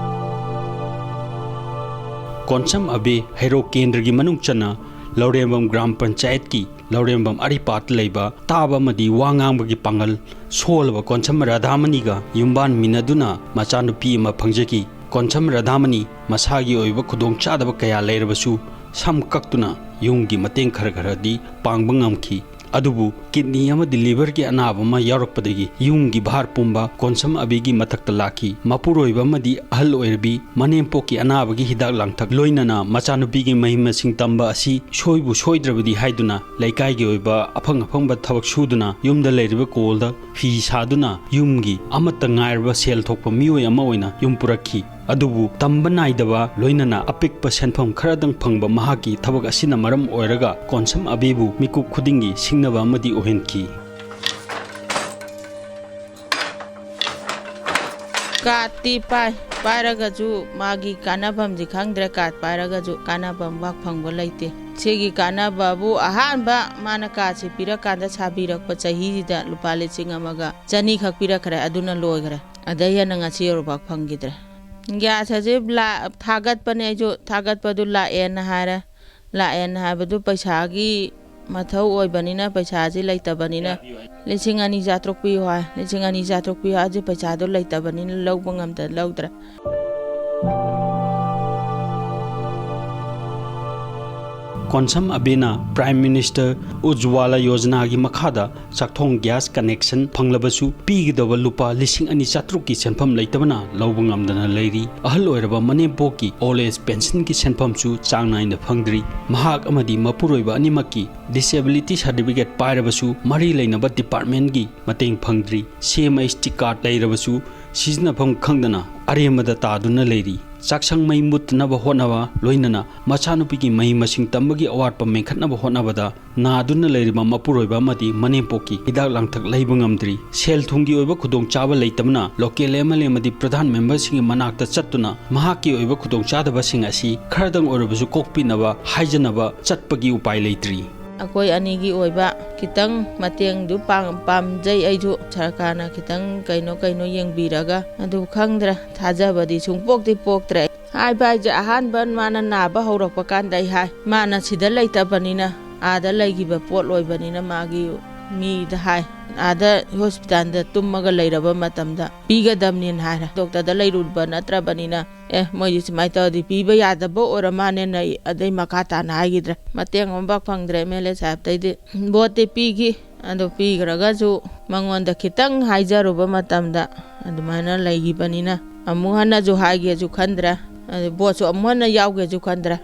ꯀꯣꯟꯁꯝ ꯑꯕꯦ ꯍꯩꯔꯣꯛ ꯀꯦꯟꯗ꯭ꯔꯒꯤ ꯃꯅꯨꯡ ꯆꯟꯅ ꯂꯧꯔꯦꯝꯕꯝ ꯒ꯭ꯔꯥꯝ ꯄꯟꯆꯥꯌꯠꯀꯤ ꯂꯧꯔꯦꯝꯕꯝ ꯑꯔꯤꯄꯥꯠꯇ ꯂꯩꯕ ꯇꯥꯕ ꯑꯃꯗꯤ ꯋꯥ ꯉꯥꯡꯕꯒꯤ ꯄꯥꯡꯒꯜ ꯁꯣꯜꯂꯕ ꯀꯣꯟꯁꯝ ꯔꯥꯙꯥꯃꯅꯤꯒ ꯌꯨꯝꯕꯥꯟꯃꯤꯟꯅꯗꯨꯅ ꯃꯆꯥꯅꯨꯄꯤ ꯑꯃ ꯐꯪꯖꯈꯤ꯫ ꯀꯣꯟꯁꯝ ꯔꯥꯙꯥꯃꯅꯤ ꯃꯁꯥꯒꯤ ꯑꯣꯏꯕ ꯈꯨꯗꯣꯡꯆꯥꯗꯕ ꯀꯌꯥ ꯂꯩꯔꯕꯁꯨ ꯁꯝ ꯀꯛꯇꯨꯅ ꯌꯨꯝꯒꯤ ꯃꯇꯦꯡ ꯈꯔ ꯈꯔꯗꯤ ꯄꯥꯡꯕ ꯉꯝꯈꯤ꯫ ꯑꯗꯨꯕꯨ ꯀꯤꯠꯅꯤ ꯑꯃꯗꯤ ꯂꯤꯚꯔꯒꯤ ꯑꯅꯥꯕ ꯑꯃ ꯌꯥꯎꯔꯛꯄꯗꯒꯤ ꯌꯨꯝꯒꯤ ꯚꯥꯔ ꯄꯨꯝꯕ ꯀꯣꯟꯁꯝ ꯑꯕꯤꯒꯤ ꯃꯊꯛꯇ ꯂꯥꯛꯈꯤ꯫ ꯃꯄꯨꯔꯣꯏꯕ ꯑꯃꯗꯤ ꯑꯍꯜ ꯑꯣꯏꯔꯕꯤ ꯃꯅꯦꯝꯄꯣꯛꯀꯤ ꯑꯅꯥꯕꯒꯤ ꯍꯤꯗꯥꯛ ꯂꯥꯡꯊꯛ ꯂꯣꯏꯅꯅ ꯃꯆꯥꯅꯨꯄꯤꯒꯤ ꯃꯍꯩ ꯃꯁꯤꯡ ꯇꯝꯕ ꯑꯁꯤ ꯁꯣꯏꯕꯨ ꯁꯣꯏꯗ꯭ꯔꯕꯗꯤ ꯍꯥꯏꯗꯨꯅ ꯂꯩꯀꯥꯏꯒꯤ ꯑꯣꯏꯕ ꯑꯐꯪ ꯑꯐꯪꯕ ꯊꯕꯛ ꯁꯨꯗꯨꯅ ꯌꯨꯝꯗ ꯂꯩꯔꯤꯕ ꯀꯣꯜꯗ ꯐꯤ ꯁꯥꯗꯨꯅ ꯌꯨꯝꯒꯤ ꯑꯃꯠꯇ ꯉꯥꯏꯔꯕ ꯁꯦꯜ ꯊꯣꯛꯄ ꯃꯤꯑꯣꯏ ꯑꯃ ꯑꯣꯏꯅ ꯌꯨꯝ ꯄꯨꯔꯛꯈꯤ꯫ ꯑꯗꯨꯕꯨ ꯇꯝꯕ ꯅꯥꯏꯗꯕ ꯂꯣꯏꯅꯅ ꯑꯄꯤꯛꯄ ꯁꯦꯟꯐꯝ ꯈꯔꯗꯪ ꯐꯪꯕ ꯃꯍꯥꯛꯀꯤ ꯊꯕꯛ ꯑꯁꯤꯅ ꯃꯔꯝ ꯑꯣꯏꯔꯒ ꯀꯣꯟꯁꯝ ꯑꯕꯤꯕꯨ ꯃꯤꯀꯨꯞ ꯈꯨꯗꯤꯡꯒꯤ ꯁꯤꯡꯅꯕ ꯑꯃꯗꯤ ꯑꯣꯏꯍꯟꯈꯤ꯫ ꯀꯥꯔꯠꯇꯤ ꯄꯥꯏ, ꯄꯥꯏꯔꯒꯁꯨ ꯃꯥꯒꯤ ꯀꯥꯟꯅꯐꯝꯗꯤ ꯈꯪꯗ꯭ꯔꯦ꯫ ꯀꯥꯔꯠ ꯄꯥꯏꯔꯒꯁꯨ ꯀꯥꯟꯅꯐꯝ ꯄꯥꯛ ꯐꯪꯕ ꯂꯩꯇꯦ꯫ ꯁꯤꯒꯤ ꯀꯥꯟꯅꯕꯕꯨ ꯑꯍꯥꯟꯕ ꯃꯥꯅ ꯀꯥꯔꯠꯁꯤ ꯄꯤꯔꯀꯥꯟꯗ ꯁꯥꯕꯤꯔꯛꯄ ꯆꯍꯤꯁꯤꯗ ꯂꯨꯄꯥ ꯂꯤꯁꯤꯡ ꯑꯃꯒ ꯆꯅꯤ ꯈꯛ ꯄꯤꯔꯛꯈ꯭ꯔꯦ, ꯑꯗꯨꯅ ꯂꯣꯏꯈ꯭ꯔꯦ꯫ ꯑꯗꯩ ꯍꯦꯟꯅ ꯉꯁꯤ ꯌꯧꯔꯐꯥꯎ ꯐꯪꯈꯤꯗ꯭ꯔꯦ꯫ ꯒ꯭ꯌꯥꯁ ꯑꯁꯤ ꯂꯥ-, ꯊꯥꯒꯠꯄꯅꯦ ꯑꯩꯁꯨ, ꯊꯥꯒꯠꯄꯗꯨ ꯂꯥꯛꯑꯦꯅ ꯍꯥꯏꯔꯦ꯫ ꯂꯥꯛꯑꯦꯅ ꯍꯥꯏꯕꯗꯨ ꯄꯩꯁꯥꯒꯤ ꯃꯊꯧ ꯑꯣꯏꯕꯅꯤꯅ, ꯄꯩꯁꯥꯁꯤ ꯂꯩꯇꯕꯅꯤꯅ, ꯂꯤꯁꯤꯡ ꯑꯅꯤ ꯆꯥꯇ꯭ꯔꯨꯛ ꯄꯤꯌꯨ ꯍꯥꯏ꯫ ꯂꯤꯁꯤꯡ ꯑꯅꯤ ꯆꯥꯇ꯭ꯔꯨꯛ ꯄꯤꯌꯨ ꯍꯥꯏꯁꯦ ꯄꯩꯁꯥꯗꯣ ꯂꯩꯇꯕꯅꯤꯅ ꯂꯧꯕ ꯉꯝꯗ ꯂꯧꯗ꯭ꯔꯦ꯫ ꯀꯣꯟꯁꯝ ꯑꯕꯦꯅ Prime Minister Ujjwala Yojanaꯒꯤ ꯃꯈꯥꯗ ꯆꯥꯛꯊꯣꯡ gas connection ꯐꯪꯂꯕꯁꯨ ꯄꯤꯒꯗꯕ ꯂꯨꯄꯥ ꯂꯤꯁꯤꯡ ꯑꯅꯤ ꯆꯥꯇ꯭ꯔꯨꯛꯀꯤ ꯁꯦꯟꯐꯝ ꯂꯩꯇꯕꯅ ꯂꯧꯕ ꯉꯝꯗꯅ ꯂꯩꯔꯤ꯫ ꯑꯍꯜ ꯑꯣꯏꯔꯕ ꯃꯅꯦꯝꯄꯣꯛꯀꯤ old age pensionꯒꯤ ꯁꯦꯟꯐꯝꯁꯨ ꯆꯥꯡ ꯅꯥꯏꯅ ꯐꯪꯗ꯭ꯔꯤ꯫ ꯃꯍꯥꯛ ꯑꯃꯗꯤ ꯃꯄꯨꯔꯣꯏꯕ ꯑꯅꯤꯃꯛꯀꯤ disability certificate ꯄꯥꯏꯔꯕꯁꯨ ꯃꯔꯤ ꯂꯩꯅꯕ departmentꯀꯤ ꯃꯇꯦꯡ ꯐꯪꯗ꯭ꯔꯤ꯫ CMHT card ꯂꯩꯔꯕꯁꯨ ꯁꯤꯖꯤꯟꯅꯐꯝ ꯈꯪꯗꯅ ꯑꯔꯦꯝꯕꯗ ꯇꯥꯗꯨꯅ ꯂꯩꯔꯤ꯫ ꯆꯥꯛꯁꯪ ꯃꯩ ꯃꯨꯠꯇꯅꯕ ꯍꯣꯠꯅꯕ, ꯂꯣꯏꯅꯅ ꯃꯆꯥꯅꯨꯄꯤꯒꯤ ꯃꯍꯩ ꯃꯁꯤꯡ ꯇꯝꯕꯒꯤ ꯑꯋꯥꯠꯄ ꯃꯦꯟꯈꯠꯅꯕ ꯍꯣꯠꯅꯕꯗ ꯅꯥꯗꯨꯅ ꯂꯩꯔꯤꯕ ꯃꯄꯨꯔꯣꯏꯕ ꯑꯃꯗꯤ ꯃꯅꯦꯝꯄꯣꯛꯀꯤ ꯍꯤꯗꯥꯛ ꯂꯥꯡꯊꯛ ꯂꯩꯕ ꯉꯝꯗ꯭ꯔꯤ꯫ ꯁꯦꯜ ꯊꯨꯝꯒꯤ ꯑꯣꯏꯕ ꯈꯨꯗꯣꯡꯆꯥꯕ ꯂꯩꯇꯕꯅ local MLA ꯑꯃꯗꯤ ꯄ꯭ꯔꯙꯥꯟ memberꯁꯤꯡꯒꯤ ꯃꯅꯥꯛꯇ ꯆꯠꯇꯨꯅ ꯃꯍꯥꯛꯀꯤ ꯑꯣꯏꯕ ꯈꯨꯗꯣꯡꯆꯥꯗꯕꯁꯤꯡ ꯑꯁꯤ ꯈꯔꯗꯪ ꯑꯣꯏꯔꯕꯁꯨ ꯀꯣꯛꯄꯤꯅꯕ ꯍꯥꯏꯖꯅꯕ ꯆꯠꯄꯒꯤ ꯎꯄꯥꯏ ꯂꯩꯇ꯭ꯔꯤ꯫ ꯑꯩꯈꯣꯏ ꯑꯅꯤꯒꯤ ꯑꯣꯏꯕ ꯈꯤꯇꯪ ꯃꯇꯦꯡꯗꯨ ꯄꯥꯡ-, ꯄꯥꯝꯖꯩ꯫ ꯑꯩꯁꯨ ꯁꯔꯀꯥꯔꯅ ꯈꯤꯇꯪ ꯀꯩꯅꯣ ꯀꯩꯅꯣ ꯌꯦꯡꯕꯤꯔꯒ, ꯑꯗꯨ ꯈꯪꯗ꯭ꯔꯦ, ꯊꯥꯖꯕꯗꯤ ꯁꯨꯡꯄꯣꯛꯇꯤ ꯄꯣꯛꯇ꯭ꯔꯦ꯫ ꯍꯥꯏꯕ ꯍꯥꯏꯁꯦ, ꯑꯍꯥꯟꯕ ꯃꯥꯅ ꯅꯥꯕ ꯍꯧꯔꯛꯄ ꯀꯥꯟꯗ ꯑꯩ ꯍꯥꯏ, ꯃꯥꯅ ꯁꯤꯗ ꯂꯩꯇꯕꯅꯤꯅ, ꯑꯥꯗ ꯂꯩꯈꯤꯕ ꯄꯣꯠ ꯑꯣꯏꯕꯅꯤꯅ ꯃꯥꯒꯤ ꯃꯤꯗ ꯍꯥꯏ, ꯑꯥꯗ hospitalꯗ ꯇꯨꯝꯃꯒ ꯂꯩꯔꯕ ꯃꯇꯝꯗ ꯄꯤꯒꯗꯕꯅꯦꯅ ꯍꯥꯏꯔꯦ꯫ Doctorꯗ ꯂꯩꯔꯨꯕ ꯅꯠꯇ꯭ꯔꯕꯅꯤꯅ, ꯑꯦ, ꯃꯣꯏꯗꯤ ꯁꯨꯃꯥꯏꯅ ꯇꯧꯔꯗꯤ ꯄꯤꯕ ꯌꯥꯗꯕ ꯑꯣꯏꯔ ꯃꯥꯅꯦꯅ ꯑꯩ ꯑꯗꯩ ꯃꯈꯥ ꯇꯥꯅ ꯍꯥꯏꯈꯤꯗ꯭ꯔꯦ꯫ ꯃꯇꯦꯡ ꯑꯃꯐꯥꯎ ꯐꯪꯗ꯭ꯔꯦ꯫ MLA ꯁꯥꯍꯦꯕꯇꯩꯗꯤ ꯚꯣꯠꯇꯤ ꯄꯤꯈꯤ, ꯑꯗꯣ ꯄꯤꯈ꯭ꯔꯒꯁꯨ ꯃꯉꯣꯟꯗ ꯈꯤꯇꯪ ꯍꯥꯏꯖꯔꯨꯕ ꯃꯇꯝꯗ ꯑꯗꯨꯃꯥꯏꯅ ꯂꯩꯈꯤꯕꯅꯤꯅ ꯑꯃꯨꯛ ꯍꯟꯅꯁꯨ ꯍꯥꯏꯒꯦꯁꯨ ꯈꯟꯗ꯭ꯔꯦ, ꯑꯗꯩ ꯚꯣꯠꯁꯨ ꯑꯃꯨꯛ ꯍꯟꯅ ꯌꯥꯎꯒꯦꯁꯨ ꯈꯟꯗ꯭ꯔꯦ꯫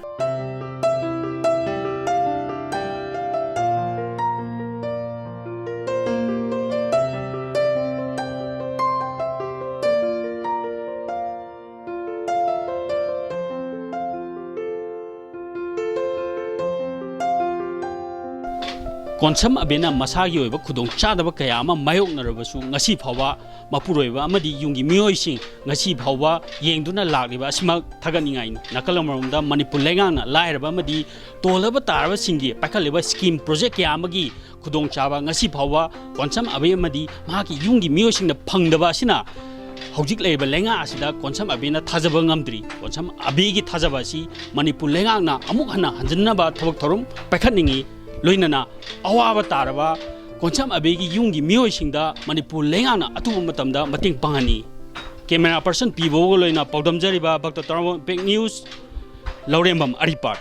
ꯀꯣꯟꯁꯝ ꯑꯕꯦꯅ ꯃꯁꯥꯒꯤ ꯑꯣꯏꯕ ꯈꯨꯗꯣꯡꯆꯥꯗꯕ ꯀꯌꯥ ꯑꯃ ꯃꯥꯌꯣꯛꯅꯔꯕꯁꯨ, ꯉꯁꯤ ꯐꯥꯎꯕ ꯃꯄꯨꯔꯣꯏꯕ ꯑꯃꯗꯤ ꯌꯨꯝꯒꯤ ꯃꯤꯑꯣꯏꯁꯤꯡ ꯉꯁꯤ ꯐꯥꯎꯕ ꯌꯦꯡꯗꯨꯅ ꯂꯥꯛꯂꯤꯕ ꯑꯁꯤꯃꯛ ꯊꯥꯒꯠꯅꯤꯡꯉꯥꯏꯅꯤ꯫ ꯅꯥꯀꯜ ꯑꯃꯔꯣꯝꯗ ꯃꯅꯤꯄꯨꯔ ꯂꯩꯉꯥꯛꯅ ꯂꯥꯏꯔꯕ ꯑꯃꯗꯤ ꯇꯣꯜꯂꯕ ꯇꯥꯔꯕꯁꯤꯡꯒꯤ ꯄꯥꯏꯈꯠꯂꯤꯕ scheme project ꯀꯌꯥ ꯑꯃꯒꯤ ꯈꯨꯗꯣꯡꯆꯥꯕ ꯉꯁꯤ ꯐꯥꯎꯕ ꯀꯣꯟꯁꯝ ꯑꯕꯦ ꯑꯃꯗꯤ ꯃꯍꯥꯛꯀꯤ ꯌꯨꯝꯒꯤ ꯃꯤꯑꯣꯏꯁꯤꯡꯅ ꯐꯪꯗꯕ ꯑꯁꯤꯅ ꯍꯧꯖꯤꯛ ꯂꯩꯔꯤꯕ ꯂꯩꯉꯥꯛ ꯑꯁꯤꯗ ꯀꯣꯟꯁꯝ ꯑꯕꯦꯅ ꯊꯥꯖꯕ ꯉꯝꯗ꯭ꯔꯤ꯫ ꯀꯣꯟꯁꯝ ꯑꯕꯦꯒꯤ ꯊꯥꯖꯕ ꯑꯁꯤ ꯃꯅꯤꯄꯨꯔ ꯂꯩꯉꯥꯛꯅ ꯑꯃꯨꯛ ꯍꯟꯅ ꯍꯟꯖꯤꯟꯅꯕ ꯊꯕꯛ ꯊꯧꯔꯝ ꯄꯥꯏꯈꯠꯅꯤꯡꯏ꯫ ꯂꯣꯏꯅꯅ ꯑꯋꯥꯕ ꯇꯥꯔꯕ ꯀꯣꯟꯁꯝ ꯑꯕꯦꯒꯤ ꯌꯨꯝꯒꯤ ꯃꯤꯑꯣꯏꯁꯤꯡꯗ ꯃꯅꯤꯄꯨꯔ ꯂꯩꯉꯥꯛꯅ ꯑꯊꯨꯕ ꯃꯇꯝꯗ ꯃꯇꯦꯡ ꯄꯥꯡꯍꯟꯅꯤ꯫ Camera person ꯄꯤꯕꯒ ꯂꯣꯏꯅ ꯄꯥꯎꯗꯝꯖꯔꯤꯕ ꯚꯛꯇ ꯇꯔꯥꯃꯥꯄꯜ Impact News, ꯂꯧꯔꯦꯝꯕꯝ ꯑꯔꯤꯄꯥꯔ꯫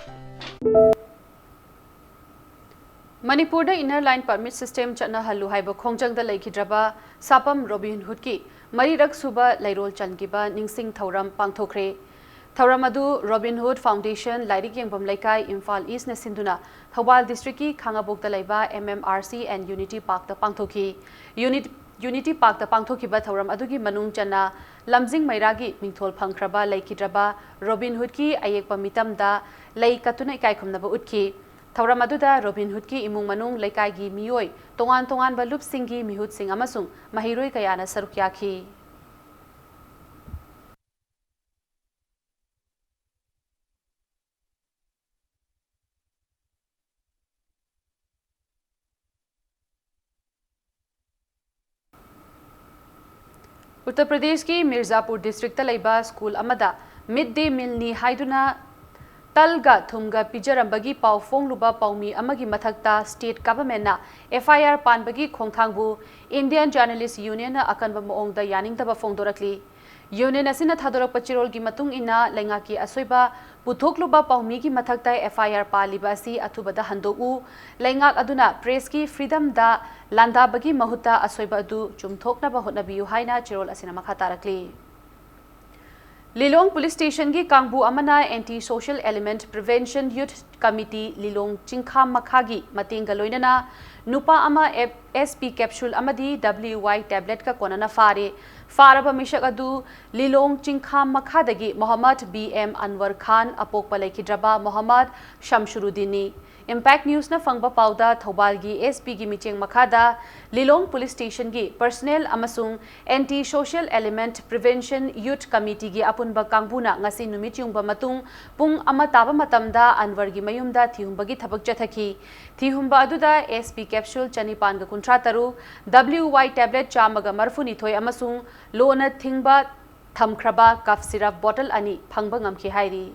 ꯃꯅꯤꯄꯨꯔꯗ Inner Line Permit System ꯆꯠꯅꯍꯜꯂꯨ ꯍꯥꯏꯕ ꯈꯣꯡꯖꯪꯗ ꯂꯩꯈꯤꯗ꯭ꯔꯕ ꯁꯥꯄꯝ ꯔꯣꯕꯤꯟꯍꯨꯗꯀꯤ ꯃꯔꯤꯔꯛ ꯁꯨꯕ ꯂꯩꯔꯣꯜ ꯆꯟꯈꯤꯕ ꯅꯤꯡꯁꯤꯡ ꯊꯧꯔꯝ ꯄꯥꯡꯊꯣꯛꯈ꯭ꯔꯦ꯫ ꯊꯧꯔꯝ ꯑꯗꯨ Robinhood Foundation, ꯂꯥꯏꯔꯤꯛ ꯌꯦꯡꯐꯝ ꯂꯩꯀꯥꯏ, ꯏꯝꯐꯥꯜ ꯏꯁꯅ ꯁꯤꯟꯗꯨꯅ ꯊꯧꯕꯥꯜ ꯗꯤꯁꯇ꯭ꯔꯤꯛꯀꯤ ꯈꯥꯉꯕꯣꯛꯇ ꯂꯩꯕ M M R C and Unity Parkꯇ ꯄꯥꯡꯊꯣꯛꯈꯤ꯫ Unit-, Unity Parkꯇ ꯄꯥꯡꯊꯣꯛꯈꯤꯕ ꯊꯧꯔꯝ ꯑꯗꯨꯒꯤ ꯃꯅꯨꯡ ꯆꯟꯅ ꯂꯝꯖꯤꯡ ꯃꯩꯔꯥꯒꯤ ꯃꯤꯡꯊꯣꯜ ꯐꯪꯈ꯭ꯔꯕ ꯂꯩꯈꯤꯗ꯭ꯔꯕ ꯔꯣꯕꯤꯟꯍꯨꯗꯀꯤ ꯑꯌꯦꯛꯄ ꯃꯤꯇꯝꯗ ꯂꯩ ꯀꯠꯇꯨꯅ ꯏꯀꯥꯏꯈꯨꯝꯅꯕ ꯎꯠꯈꯤ꯫ ꯊꯧꯔꯝ ꯑꯗꯨꯗ ꯔꯣꯕꯤꯟꯍꯨꯗꯀꯤ ꯏꯃꯨꯡ ꯃꯅꯨꯡ, ꯂꯩꯀꯥꯏꯒꯤ ꯃꯤꯑꯣꯏ, ꯇꯣꯉꯥꯟ ꯇꯣꯉꯥꯟꯕ ꯂꯨꯞꯁꯤꯡꯒꯤ ꯃꯤꯍꯨꯠꯁꯤꯡ ꯑꯃꯁꯨꯡ ꯃꯍꯩꯔꯣꯏ ꯀꯌꯥꯅ ꯁꯔꯨꯛ ꯌꯥꯈꯤ꯫ ꯎꯠꯇꯔ ꯄ꯭ꯔꯗꯦꯁꯀꯤ ꯃꯤꯔꯖꯥꯄꯨꯔ ꯗꯤꯁꯇ꯭ꯔꯤꯛꯇ ꯂꯩꯕ ꯁ꯭ꯀꯨꯜ ꯑꯃꯗ ꯃꯤꯗ ꯗꯦ ꯃꯤꯜꯅꯤ ꯍꯥꯏꯗꯨꯅ ꯇꯜꯒ ꯊꯨꯝꯒ ꯄꯤꯖꯔꯝꯕꯒꯤ ꯄꯥꯎ ꯐꯣꯡꯂꯨꯕ ꯄꯥꯎꯃꯤ ꯑꯃꯒꯤ ꯃꯊꯛꯇ ꯁ꯭ꯇꯦꯠ ꯒꯚꯔꯟꯃꯦꯟꯠꯅ F I R ꯄꯥꯟꯕꯒꯤ ꯈꯣꯡꯊꯥꯡꯕꯨ ꯏꯟꯗꯤꯌꯟ ꯖꯔꯅꯦꯂꯤꯁ꯭ꯠ ꯌꯨꯅꯤꯌꯟꯅ ꯑꯀꯟꯕ ꯃꯑꯣꯡꯗ ꯌꯥꯅꯤꯡꯗꯕ ꯐꯣꯡꯗꯣꯔꯛꯂꯤ꯫ ꯌꯨꯅꯤꯌꯟ ꯑꯁꯤꯅ ꯊꯥꯗꯣꯔꯛꯄ ꯆꯦꯔꯣꯜꯒꯤ ꯃꯇꯨꯡ ꯏꯟꯅ, ꯂꯩꯉꯥꯛꯀꯤ ꯑꯁꯣꯏꯕ ꯄꯨꯊꯣꯛꯂꯨꯕ ꯄꯥꯎꯃꯤꯒꯤ ꯃꯊꯛꯇ F I R ꯄꯥꯜꯂꯤꯕ ꯑꯁꯤ ꯑꯊꯨꯕꯗ ꯍꯟꯗꯣꯛꯎ, ꯂꯩꯉꯥꯛ ꯑꯗꯨꯅ ꯄ꯭ꯔꯦꯁꯀꯤ ꯐ꯭ꯔꯤꯗꯝꯗ ꯂꯥꯟꯗꯥꯕꯒꯤ ꯃꯍꯨꯠꯇ ꯑꯁꯣꯏꯕ ꯑꯗꯨ ꯆꯨꯝꯊꯣꯛꯅꯕ ꯍꯣꯠꯅꯕꯤꯌꯨ ꯍꯥꯏꯅ ꯆꯦꯔꯣꯜ ꯑꯁꯤꯅ ꯃꯈꯥ ꯇꯥꯔꯛꯂꯤ꯫ ꯂꯤꯂꯣꯡ ꯄꯨꯂꯤꯁ ꯁ꯭ꯇꯦꯁꯟꯒꯤ ꯀꯥꯡꯕꯨ ꯑꯃꯅ Anti Social Element Prevention Youth Committee ꯂꯤꯂꯣꯡ ꯆꯤꯡꯈꯥ ꯃꯈꯥꯒꯤ ꯃꯇꯦꯡꯒ ꯂꯣꯏꯅꯅ ꯅꯨꯄꯥ ꯑꯃ ꯑꯦꯞ-, S P capsule ꯑꯃꯗꯤ W Y tablet ꯀ ꯀꯣꯟꯅꯅ ꯐꯥꯔꯦ꯫ ꯐꯥꯔꯕ ꯃꯤꯁꯛ ꯑꯗꯨ ꯂꯤꯂꯣꯡ ꯆꯤꯡꯈꯥ ꯃꯈꯥꯗꯒꯤ ꯃꯣꯍꯝꯃꯗ B M ꯑꯟꯋꯔ ꯈꯥꯟ, ꯑꯄꯣꯛꯄ ꯂꯩꯈꯤꯗ꯭ꯔꯕ ꯃꯣꯍꯝꯃꯗ ꯁꯝꯁꯨꯔꯨꯗꯤꯟꯅꯤ꯫ Impact News ꯅ ꯐꯪꯕ ꯄꯥꯎꯗ, ꯊꯧꯕꯥꯜꯒꯤ S P ꯒꯤ ꯃꯤꯠꯌꯦꯡ ꯃꯈꯥꯗ ꯂꯤꯂꯣꯡ ꯄꯨꯂꯤꯁ ꯁ꯭ꯇꯦꯁꯟꯒꯤ personnel ꯑꯃꯁꯨꯡ Anti Social Element Prevention Youth Committee ꯒꯤ ꯑꯄꯨꯟꯕ ꯀꯥꯡꯕꯨꯅ ꯉꯁꯤ ꯅꯨꯃꯤꯠ ꯌꯨꯡꯕ ꯃꯇꯨꯡ ꯄꯨꯡ ꯑꯃ ꯇꯥꯕ ꯃꯇꯝꯗ ꯑꯟꯋꯔꯒꯤ ꯃꯌꯨꯝꯗ ꯊꯤꯍꯨꯝꯕꯒꯤ ꯊꯕꯛ ꯆꯠꯊꯈꯤ꯫ ꯊꯤꯍꯨꯝꯕ ꯑꯗꯨꯗ S P capsule ꯆꯅꯤꯄꯥꯟꯒ ꯀꯨꯟꯊ꯭ꯔꯥ ꯇꯔꯨꯛ, W Y tablet ꯆꯥꯝꯃꯒ ꯃꯔꯤꯐꯨ ꯅꯤꯊꯣꯏ ꯑꯃꯁꯨꯡ ꯂꯣꯅ ꯊꯤꯡꯕ ꯊꯝꯈ꯭ꯔꯕ cough syrup bottle ꯑꯅꯤ ꯐꯪꯕ ꯉꯝꯈꯤ ꯍꯥꯏꯔꯤ꯫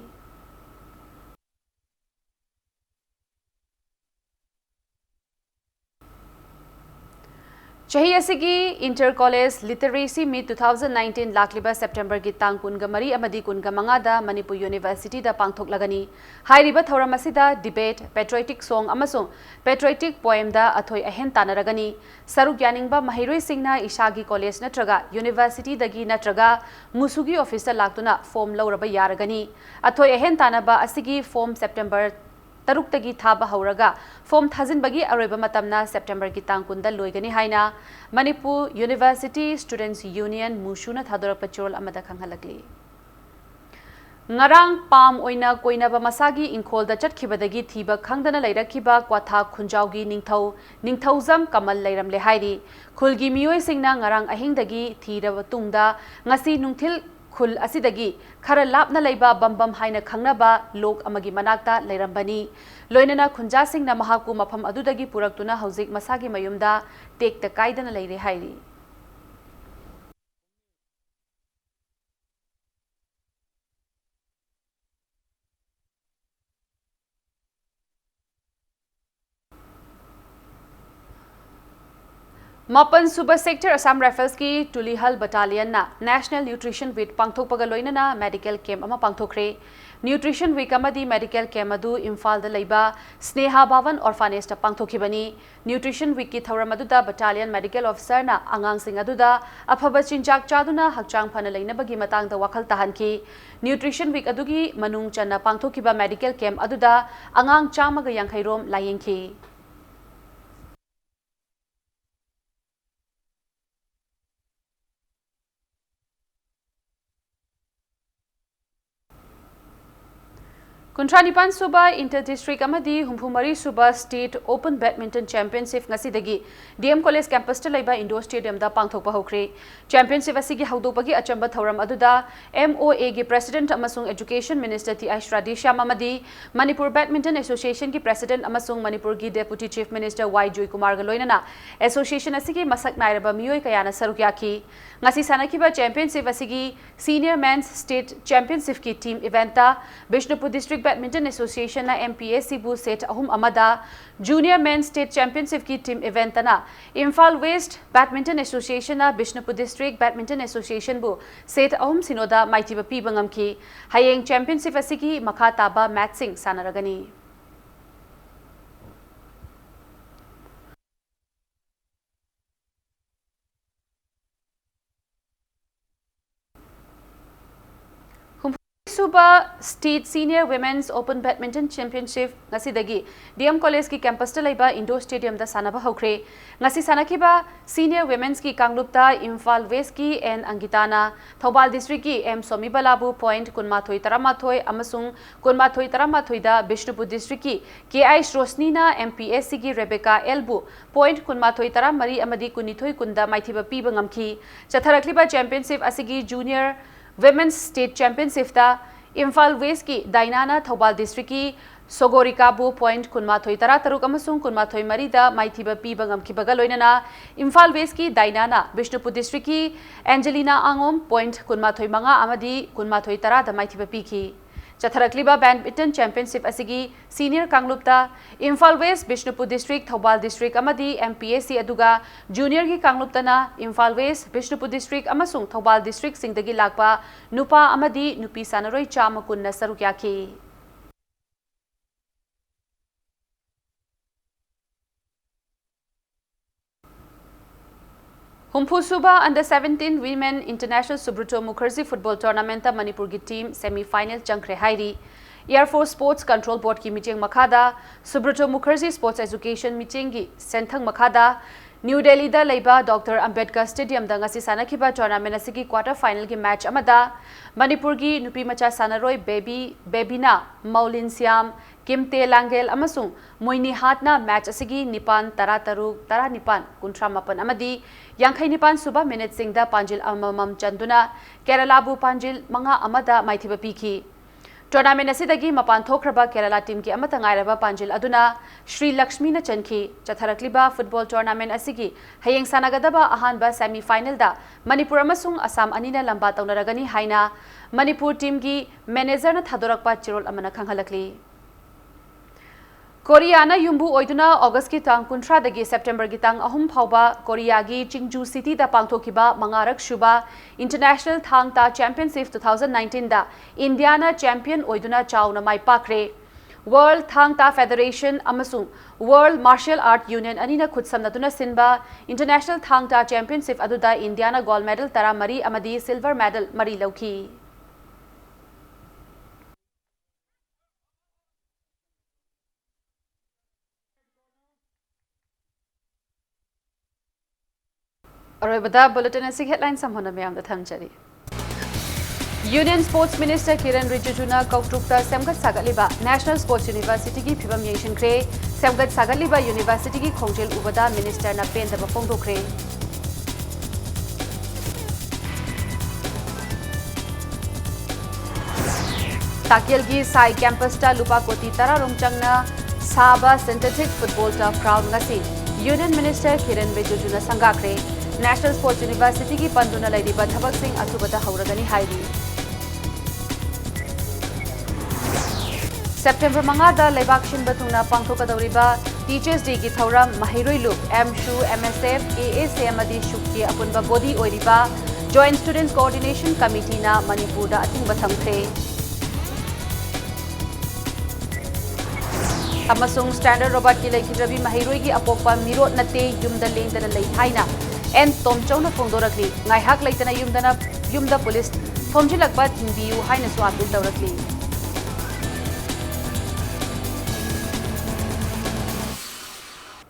ꯆꯍꯤ ꯑꯁꯤꯒꯤ Inter College Literacy Meet two thousand nineteen ꯂꯥꯛꯂꯤꯕ September ꯒꯤ ꯇꯥꯡ ꯀꯨꯟꯒ ꯃꯔꯤ ꯑꯃꯗꯤ ꯀꯨꯟꯒ ꯃꯉꯥꯗ ꯃꯅꯤꯄꯨꯔ University ꯗ ꯄꯥꯡꯊꯣꯛꯂꯒꯅꯤ꯫ ꯍꯥꯏꯔꯤꯕ ꯊꯧꯔꯝ ꯑꯁꯤꯗ debate, patriotic song ꯑꯃꯁꯨꯡ patriotic poem ꯗ ꯑꯊꯣꯏ ꯑꯍꯦꯟ ꯇꯥꯟꯅꯔꯒꯅꯤ꯫ ꯁꯔꯨꯛ ꯌꯥꯅꯤꯡꯕ ꯃꯍꯩꯔꯣꯏꯁꯤꯡꯅ ꯏꯁꯥꯒꯤ college ꯅꯠꯇ꯭ꯔꯒ University ꯗꯒꯤ ꯅꯠꯇ꯭ꯔꯒ ꯃꯨꯁꯨꯒꯤ office ꯇ ꯂꯥꯛꯇꯨꯅ form ꯂꯧꯔꯕ ꯌꯥꯔꯒꯅꯤ꯫ ꯑꯊꯣꯏ ꯑꯍꯦꯟ ꯇꯥꯟꯅꯕ ꯑꯁꯤꯒꯤ form September ꯇꯔꯨꯛꯇꯒꯤ ꯊꯥꯕ ꯍꯧꯔꯒ form ꯊꯥꯖꯤꯟꯕꯒꯤ ꯑꯔꯣꯏꯕ ꯃꯇꯝꯅ September ꯒꯤ ꯇꯥꯡ ꯀꯨꯟꯗ ꯂꯣꯏꯒꯅꯤ ꯍꯥꯏꯅ ꯃꯅꯤꯄꯨꯔ University Students Union, ꯃꯨꯁꯨꯅ ꯊꯥꯗꯣꯔꯛꯄ ꯆꯦꯔꯣꯜ ꯑꯃꯗ ꯈꯪꯍꯜꯂꯛꯂꯤ꯫ ꯉꯔꯥꯡ ꯄꯥꯝ ꯑꯣꯏꯅ ꯀꯣꯏꯅꯕ ꯃꯁꯥꯒꯤ ꯏꯪꯈꯣꯜꯗ ꯆꯠꯈꯤꯕꯗꯒꯤ ꯊꯤꯕ ꯈꯪꯗꯅ ꯂꯩꯔꯛꯈꯤꯕ ꯀ꯭ꯋꯥꯊꯥ ꯈꯨꯟꯖꯥꯎꯒꯤ ꯅꯤꯡꯊꯧ ꯅꯤꯡꯊꯧꯖꯝ ꯀꯃꯜ ꯂꯩꯔꯝꯂꯦ ꯍꯥꯏꯔꯤ꯫ ꯈꯨꯜꯒꯤ ꯃꯤꯑꯣꯏꯁꯤꯡꯅ ꯉꯔꯥꯡ ꯑꯍꯤꯡꯗꯒꯤ ꯊꯤꯔꯕ ꯇꯨꯡꯗ ꯉꯁꯤ ꯅꯨꯡꯊꯤꯜ ꯈꯨꯜ ꯑꯁꯤꯗꯒꯤ ꯈꯔ ꯂꯥꯞꯅ ꯂꯩꯕ ꯕꯝꯕꯝ ꯍꯥꯏꯅ ꯈꯪꯅꯕ ꯂꯣꯛ ꯑꯃꯒꯤ ꯃꯅꯥꯛꯇ ꯂꯩꯔꯝꯕꯅꯤ꯫ ꯂꯣꯏꯅꯅ ꯈꯨꯟꯖꯥꯁꯤꯡꯅ ꯃꯍꯥꯛꯄꯨ ꯃꯐꯝ ꯑꯗꯨꯗꯒꯤ ꯄꯨꯔꯛꯇꯨꯅ ꯍꯧꯖꯤꯛ ꯃꯁꯥꯒꯤ ꯃꯌꯨꯝꯗ ꯇꯦꯛꯇ ꯀꯥꯏꯗꯅ ꯂꯩꯔꯦ ꯍꯥꯏꯔꯤ꯫ ꯃꯥꯄꯟ ꯁꯨꯕ Sector Assam Rifles ꯀꯤ ꯇꯨꯂꯤꯍꯜ Battalion ꯅ National Nutrition Week ꯄꯥꯡꯊꯣꯛꯄꯒ ꯂꯣꯏꯅꯅ medical camp ꯑꯃ ꯄꯥꯡꯊꯣꯛꯈ꯭ꯔꯦ꯫ Nutrition Week ꯑꯃꯗꯤ medical camp ꯑꯗꯨ ꯏꯝꯐꯥꯜꯗ ꯂꯩꯕ ꯁ꯭ꯅꯦꯍꯥ ꯚꯥꯋꯟ Orphanage ꯇ ꯄꯥꯡꯊꯣꯛꯈꯤꯕꯅꯤ꯫ Nutrition Week ꯀꯤ ꯊꯧꯔꯝ ꯑꯗꯨꯗ Battalion Medical Officer ꯅ ꯑꯉꯥꯡꯁꯤꯡ ꯑꯗꯨꯗ ꯑꯐꯕ ꯆꯤꯟꯖꯥꯛ ꯆꯥꯗꯨꯅ ꯍꯛꯆꯥꯡ ꯐꯅ ꯂꯩꯅꯕꯒꯤ ꯃꯇꯥꯡꯗ ꯋꯥꯈꯜ ꯇꯥꯍꯟꯈꯤ꯫ Nutrition Week ꯑꯗꯨꯒꯤ ꯃꯅꯨꯡ ꯆꯟꯅ ꯄꯥꯡꯊꯣꯛꯈꯤꯕ medical camp ꯑꯗꯨꯗ ꯑꯉꯥꯡ ꯆꯥꯝꯃꯒ ꯌꯥꯡꯈꯩ ꯔꯣꯝ ꯂꯥꯌꯦꯡꯈꯤ꯫ ꯀꯨꯟꯊ꯭ꯔꯥ ꯅꯤꯄꯥꯟ ꯁꯨꯕ Inter District ꯑꯃꯗꯤ ꯍꯨꯝꯐꯨ ꯃꯔꯤ ꯁꯨꯕ State Open Badminton Championship ꯉꯁꯤꯗꯒꯤ D M College Campus ꯇ ꯂꯩꯕ Indoor Stadium ꯗ ꯄꯥꯡꯊꯣꯛꯄ ꯍꯧꯈ꯭ꯔꯦ꯫ Championship ꯑꯁꯤꯒꯤ ꯍꯧꯗꯣꯛꯄꯒꯤ ꯑꯆꯝꯕ ꯊꯧꯔꯝ ꯑꯗꯨꯗ M O A ꯒꯤ President ꯑꯃꯁꯨꯡ Education Minister T H Radheshyam ꯑꯃꯗꯤ Manipur Badminton Association ꯒꯤ President ꯑꯃꯁꯨꯡ ꯃꯅꯤꯄꯨꯔꯒꯤ Deputy Chief Minister Y ꯖꯣꯏꯀꯨꯃꯥꯔꯒ ꯂꯣꯏꯅꯅ association ꯑꯁꯤꯒꯤ ꯃꯁꯛ ꯅꯥꯏꯔꯕ ꯃꯤꯑꯣꯏ ꯀꯌꯥꯅ ꯁꯔꯨꯛ ꯌꯥꯈꯤ꯫ ꯉꯁꯤ ꯁꯥꯟꯅꯈꯤꯕ championship ꯑꯁꯤꯒꯤ Senior Men's State Championship ꯀꯤ team event ꯇ ꯕꯤꯁꯅꯨꯄꯨꯔ District Badminton Association ꯅ M P S C ꯕꯨ set ꯑꯍꯨꯝ ꯑꯃꯗ, Junior Men State Championship ꯀꯤ team event ꯇꯅ Imphal West Badminton Association ꯅ Bishnupur District Badminton Association ꯕꯨ set ꯑꯍꯨꯝ ꯁꯤꯅꯣꯗ ꯃꯥꯏꯊꯤꯕ ꯄꯤꯕ ꯉꯝꯈꯤ꯫ ꯍꯌꯦꯡ championship ꯑꯁꯤꯒꯤ ꯃꯈꯥ ꯇꯥꯕ match ꯁꯤꯡ ꯁꯥꯟꯅꯔꯒꯅꯤ꯫ ꯁꯨꯕ State Senior Women's Open Badminton Championship ꯉꯁꯤꯗꯒꯤ D M College ꯀꯤ campus ꯇ ꯂꯩꯕ indoor stadium ꯗ ꯁꯥꯟꯅꯕ ꯍꯧꯈ꯭ꯔꯦ꯫ ꯉꯁꯤ ꯁꯥꯟꯅꯈꯤꯕ Senior Women's ꯀꯤ ꯀꯥꯡꯂꯨꯞꯇ Imphal West ꯀꯤ N Angita ꯅ Thoubal District ꯀꯤ M Somibala ꯕꯨ point ꯀꯨꯟꯃꯥꯊꯣꯏ ꯇꯔꯥꯃꯥꯊꯣꯏ ꯑꯃꯁꯨꯡ ꯀꯨꯟꯃꯥꯊꯣꯏ ꯇꯔꯥꯃꯥꯊꯣꯏꯗ Bishnupur District ꯀꯤ K H Rosni ꯅ M P S C ꯒꯤ Rebecca L ꯕꯨ point ꯀꯨꯟꯃꯥꯊꯣꯏ ꯇꯔꯥꯃꯔꯤ ꯑꯃꯗꯤ ꯀꯨꯟꯅꯤꯊꯣꯏ ꯀꯨꯟꯗ ꯃꯥꯏꯊꯤꯕ ꯄꯤꯕ ꯉꯝꯈꯤ꯫ ꯆꯠꯊꯔꯛꯂꯤꯕ championship ꯑꯁꯤꯒꯤ Junior Women's State Championship ꯇ Imphal West ꯀꯤ Daina ꯅ Thoubal District ꯀꯤ Sogorika ꯕꯨ point ꯀꯨꯟꯃꯥꯊꯣꯏ ꯇꯔꯥꯇꯔꯨꯛ ꯑꯃꯁꯨꯡ ꯀꯨꯟꯃꯥꯊꯣꯏ ꯃꯔꯤꯗ ꯃꯥꯏꯊꯤꯕ ꯄꯤꯕ ꯉꯝꯈꯤꯕꯒ ꯂꯣꯏꯅꯅ Imphal West ꯀꯤ Daina ꯅ Bishnupur District ꯀꯤ Angelina Angom point ꯀꯨꯟꯃꯥꯊꯣꯏ ꯃꯉꯥ ꯑꯃꯗꯤ ꯀꯨꯟꯃꯥꯊꯣꯏ ꯇꯔꯥꯗ ꯃꯥꯏꯊꯤꯕ ꯄꯤꯈꯤ꯫ ꯆꯠꯊꯔꯛꯂꯤꯕ badminton championship ꯑꯁꯤꯒꯤ senior ꯀꯥꯡꯂꯨꯞꯇ Imphal West, Bishnupur District, Thoubal District ꯑꯃꯗꯤ M P S C, ꯑꯗꯨꯒ junior ꯒꯤ ꯀꯥꯡꯂꯨꯞꯇꯅ Imphal West, Bishnupur District ꯑꯃꯁꯨꯡ Thoubal District ꯁꯤꯡꯗꯒꯤ ꯂꯥꯛꯄ ꯅꯨꯄꯥ ꯑꯃꯗꯤ ꯅꯨꯄꯤ ꯁꯥꯟꯅꯔꯣꯏ ꯆꯥꯝꯃ ꯀꯨꯟꯅ ꯁꯔꯨꯛ ꯌꯥꯈꯤ꯫ ꯍꯨꯝꯐꯨ ꯁꯨꯕ Under seventeen Women International Subroto Mukherjee Football Tournament ꯇ ꯃꯅꯤꯄꯨꯔꯒꯤ team semi final ꯆꯪꯈ꯭ꯔꯦ ꯍꯥꯏꯔꯤ꯫ Air Force Sports Control Board ꯀꯤ ꯃꯤꯠꯌꯦꯡ ꯃꯈꯥꯗ Subroto Mukherjee Sports Education ꯃꯤꯠꯌꯦꯡꯒꯤ ꯁꯦꯟꯊꯪ ꯃꯈꯥꯗ New Delhi ꯗ ꯂꯩꯕ Doctor Ambedkar Stadium ꯗ ꯉꯁꯤ ꯁꯥꯟꯅꯈꯤꯕ tournament ꯑꯁꯤꯒꯤ quarter final ꯒꯤ match ꯑꯃꯗ ꯃꯅꯤꯄꯨꯔꯒꯤ ꯅꯨꯄꯤꯃꯆꯥ ꯁꯥꯟꯅꯔꯣꯏ ꯕꯦꯕꯤ, ꯕꯦꯕꯤꯅꯥ ꯃꯧꯂꯤꯟꯁ꯭ꯌꯥꯝ, ꯀꯤꯝꯇꯦ ꯂꯥꯡꯒꯦꯜ ꯑꯃꯁꯨꯡ ꯃꯣꯏꯅꯤꯍꯥꯠꯅ match ꯑꯁꯤꯒꯤ ꯅꯤꯄꯥꯟ, ꯇꯔꯥꯇꯔꯨꯛ, ꯇꯔꯥꯅꯤꯄꯥꯟ, ꯀꯨꯟꯊ꯭ꯔꯥ ꯃꯥꯄꯟ ꯑꯃꯗꯤ ꯌꯥꯡꯈꯩ ꯅꯤꯄꯥꯟ ꯁꯨꯕ minute ꯁꯤꯡꯗ ꯄꯥꯟꯖꯤꯜ ꯑꯃꯃꯝ ꯆꯟꯗꯨꯅ ꯀꯦꯔꯂꯥꯕꯨ ꯄꯥꯟꯖꯤꯜ ꯃꯉꯥ ꯑꯃꯗ ꯃꯥꯏꯊꯤꯕ ꯄꯤꯈꯤ꯫ Tournament ꯑꯁꯤꯗꯒꯤ ꯃꯄꯥꯟ ꯊꯣꯛꯈ꯭ꯔꯕ ꯀꯦꯔꯂꯥ teamꯒꯤ ꯑꯃꯠꯇ ꯉꯥꯏꯔꯕ ꯄꯥꯟꯖꯤꯜ ꯑꯗꯨꯅ ꯁ꯭ꯔꯤ ꯂꯛꯁꯃꯤꯅ ꯆꯟꯈꯤ꯫ ꯆꯠꯊꯔꯛꯂꯤꯕ football tournament ꯑꯁꯤꯒꯤ ꯍꯌꯦꯡ ꯁꯥꯟꯅꯒꯗꯕ ꯑꯍꯥꯟꯕ semi finalꯗ ꯃꯅꯤꯄꯨꯔ ꯑꯃꯁꯨꯡ ꯑꯁꯥꯝ ꯑꯅꯤꯅ ꯂꯝꯕꯥ ꯇꯧꯅꯔꯒꯅꯤ ꯍꯥꯏꯅ ꯃꯅꯤꯄꯨꯔ teamꯒꯤ managerꯅ ꯊꯥꯗꯣꯔꯛꯄ ꯆꯦꯔꯣꯜ ꯑꯃꯅ ꯈꯪꯍꯜꯂꯛꯂꯤ꯫ ꯀꯣꯔꯤꯌꯥꯅ ꯌꯨꯝꯕꯨ ꯑꯣꯏꯗꯨꯅ Augustꯀꯤ ꯇꯥꯡ ꯀꯨꯟꯊ꯭ꯔꯥꯗꯒꯤ Septemberꯒꯤ ꯇꯥꯡ ꯑꯍꯨꯝ ꯐꯥꯎꯕ ꯀꯣꯔꯤꯌꯥꯒꯤ ꯆꯤꯡꯖꯨ cityꯗ ꯄꯥꯡꯊꯣꯛꯈꯤꯕ ꯃꯉꯥꯔꯛ ꯁꯨꯕ International Thang Ta Championship two thousand nineteenꯗ Indiaꯅ champion ꯑꯣꯏꯗꯨꯅ ꯆꯥꯎꯅ ꯃꯥꯏ ꯄꯥꯛꯈ꯭ꯔꯦ꯫ World Thang Ta Federation ꯑꯃꯁꯨꯡ World Martial Art Union ꯑꯅꯤꯅ ꯈꯨꯠꯁꯝꯅꯗꯨꯅ ꯁꯤꯟꯕ International Thang Ta Championship ꯑꯗꯨꯗ ꯏꯟꯗꯤꯌꯥꯅ gold medal ꯇꯔꯥꯃꯔꯤ ꯑꯃꯗꯤ silver medal ꯃꯔꯤ ꯂꯧꯈꯤ꯫ ꯑꯔꯣꯏꯕꯗ bulletin ꯑꯁꯤꯒꯤ headline ꯁꯝꯍꯣꯟꯅ ꯃꯌꯥꯝꯗ ꯊꯝꯖꯔꯤ꯫ Union Sports Minister Kiren Rijijuna ꯀꯧꯇ꯭ꯔꯨꯛꯇ ꯁꯦꯝꯒꯠ ꯁꯥꯒꯠꯂꯤꯕ National Sports Universityꯒꯤ ꯐꯤꯕꯝ ꯌꯦꯡꯁꯤꯟꯈ꯭ꯔꯦ꯫ ꯁꯦꯝꯒꯠ ꯁꯥꯒꯠꯂꯤꯕ universityꯒꯤ ꯈꯣꯡꯖꯦꯜ ꯎꯕꯗ ministerꯅ ꯄꯦꯟꯗꯕ ꯐꯣꯡꯗꯣꯛꯈ꯭ꯔꯦ꯫ ꯇꯥꯛꯀꯦꯜꯒꯤ ꯁꯥꯏ campusꯇ ꯂꯨꯄꯥ ꯀꯣꯇꯤ ꯇꯔꯥ ꯔꯣꯝ ꯆꯪꯅ ꯁꯥꯕ synthetic football turf ground ꯉꯁꯤ Union Minister Kiren Rijijuna ꯁꯪꯒꯥꯈ꯭ꯔꯦ꯫ National Sports Universityꯒꯤ ꯄꯟꯗꯨꯅ ꯂꯩꯔꯤꯕ ꯊꯕꯛꯁꯤꯡ ꯑꯊꯨꯕꯗ ꯍꯧꯔꯒꯅꯤ ꯍꯥꯏꯔꯤ꯫ September ꯃꯉꯥꯗ ꯂꯩꯕꯥꯛ ꯁꯤꯟꯕ ꯊꯨꯡꯅ ꯄꯥꯡꯊꯣꯛꯀꯗꯧꯔꯤꯕ Teachers Dayꯒꯤ ꯊꯧꯔꯝ ꯃꯍꯩꯔꯣꯏ ꯂꯨꯞ, ꯑꯦꯝꯁꯨ, M S F, A S ꯑꯦ ꯑꯃꯗꯤ ꯁꯨꯞꯀꯤ ꯑꯄꯨꯟꯕ body ꯑꯣꯏꯔꯤꯕ Joint Students Coordination Committeeꯅ ꯃꯅꯤꯄꯨꯔꯗ ꯑꯊꯤꯡꯕ ꯊꯝꯈ꯭ꯔꯦ꯫ ꯑꯃꯁꯨꯡ Standard Robertꯀꯤ ꯂꯩꯈꯤꯗ꯭ꯔꯕꯤ ꯃꯍꯩꯔꯣꯏꯒꯤ ꯑꯄꯣꯛꯄ ꯃꯤꯔꯣꯠ ꯅꯠꯇꯦ, ꯌꯨꯝꯗ ꯂꯦꯡꯗꯅ ꯂꯩ ꯍꯥꯏꯅ ꯑꯦꯟ ꯇꯣꯝꯆꯧꯅ ꯐꯣꯡꯗꯣꯔꯛꯂꯤ꯫ ꯉꯥꯏꯍꯥꯛ ꯂꯩꯇꯅ ꯌꯨꯝꯗꯅ, ꯌꯨꯝꯗ ꯄꯨꯂꯤꯁ ꯊꯣꯝꯖꯤꯜꯂꯛꯄ ꯊꯤꯡꯕꯤꯌꯨ ꯍꯥꯏꯅꯁꯨ appeal ꯇꯧꯔꯛꯂꯤ꯫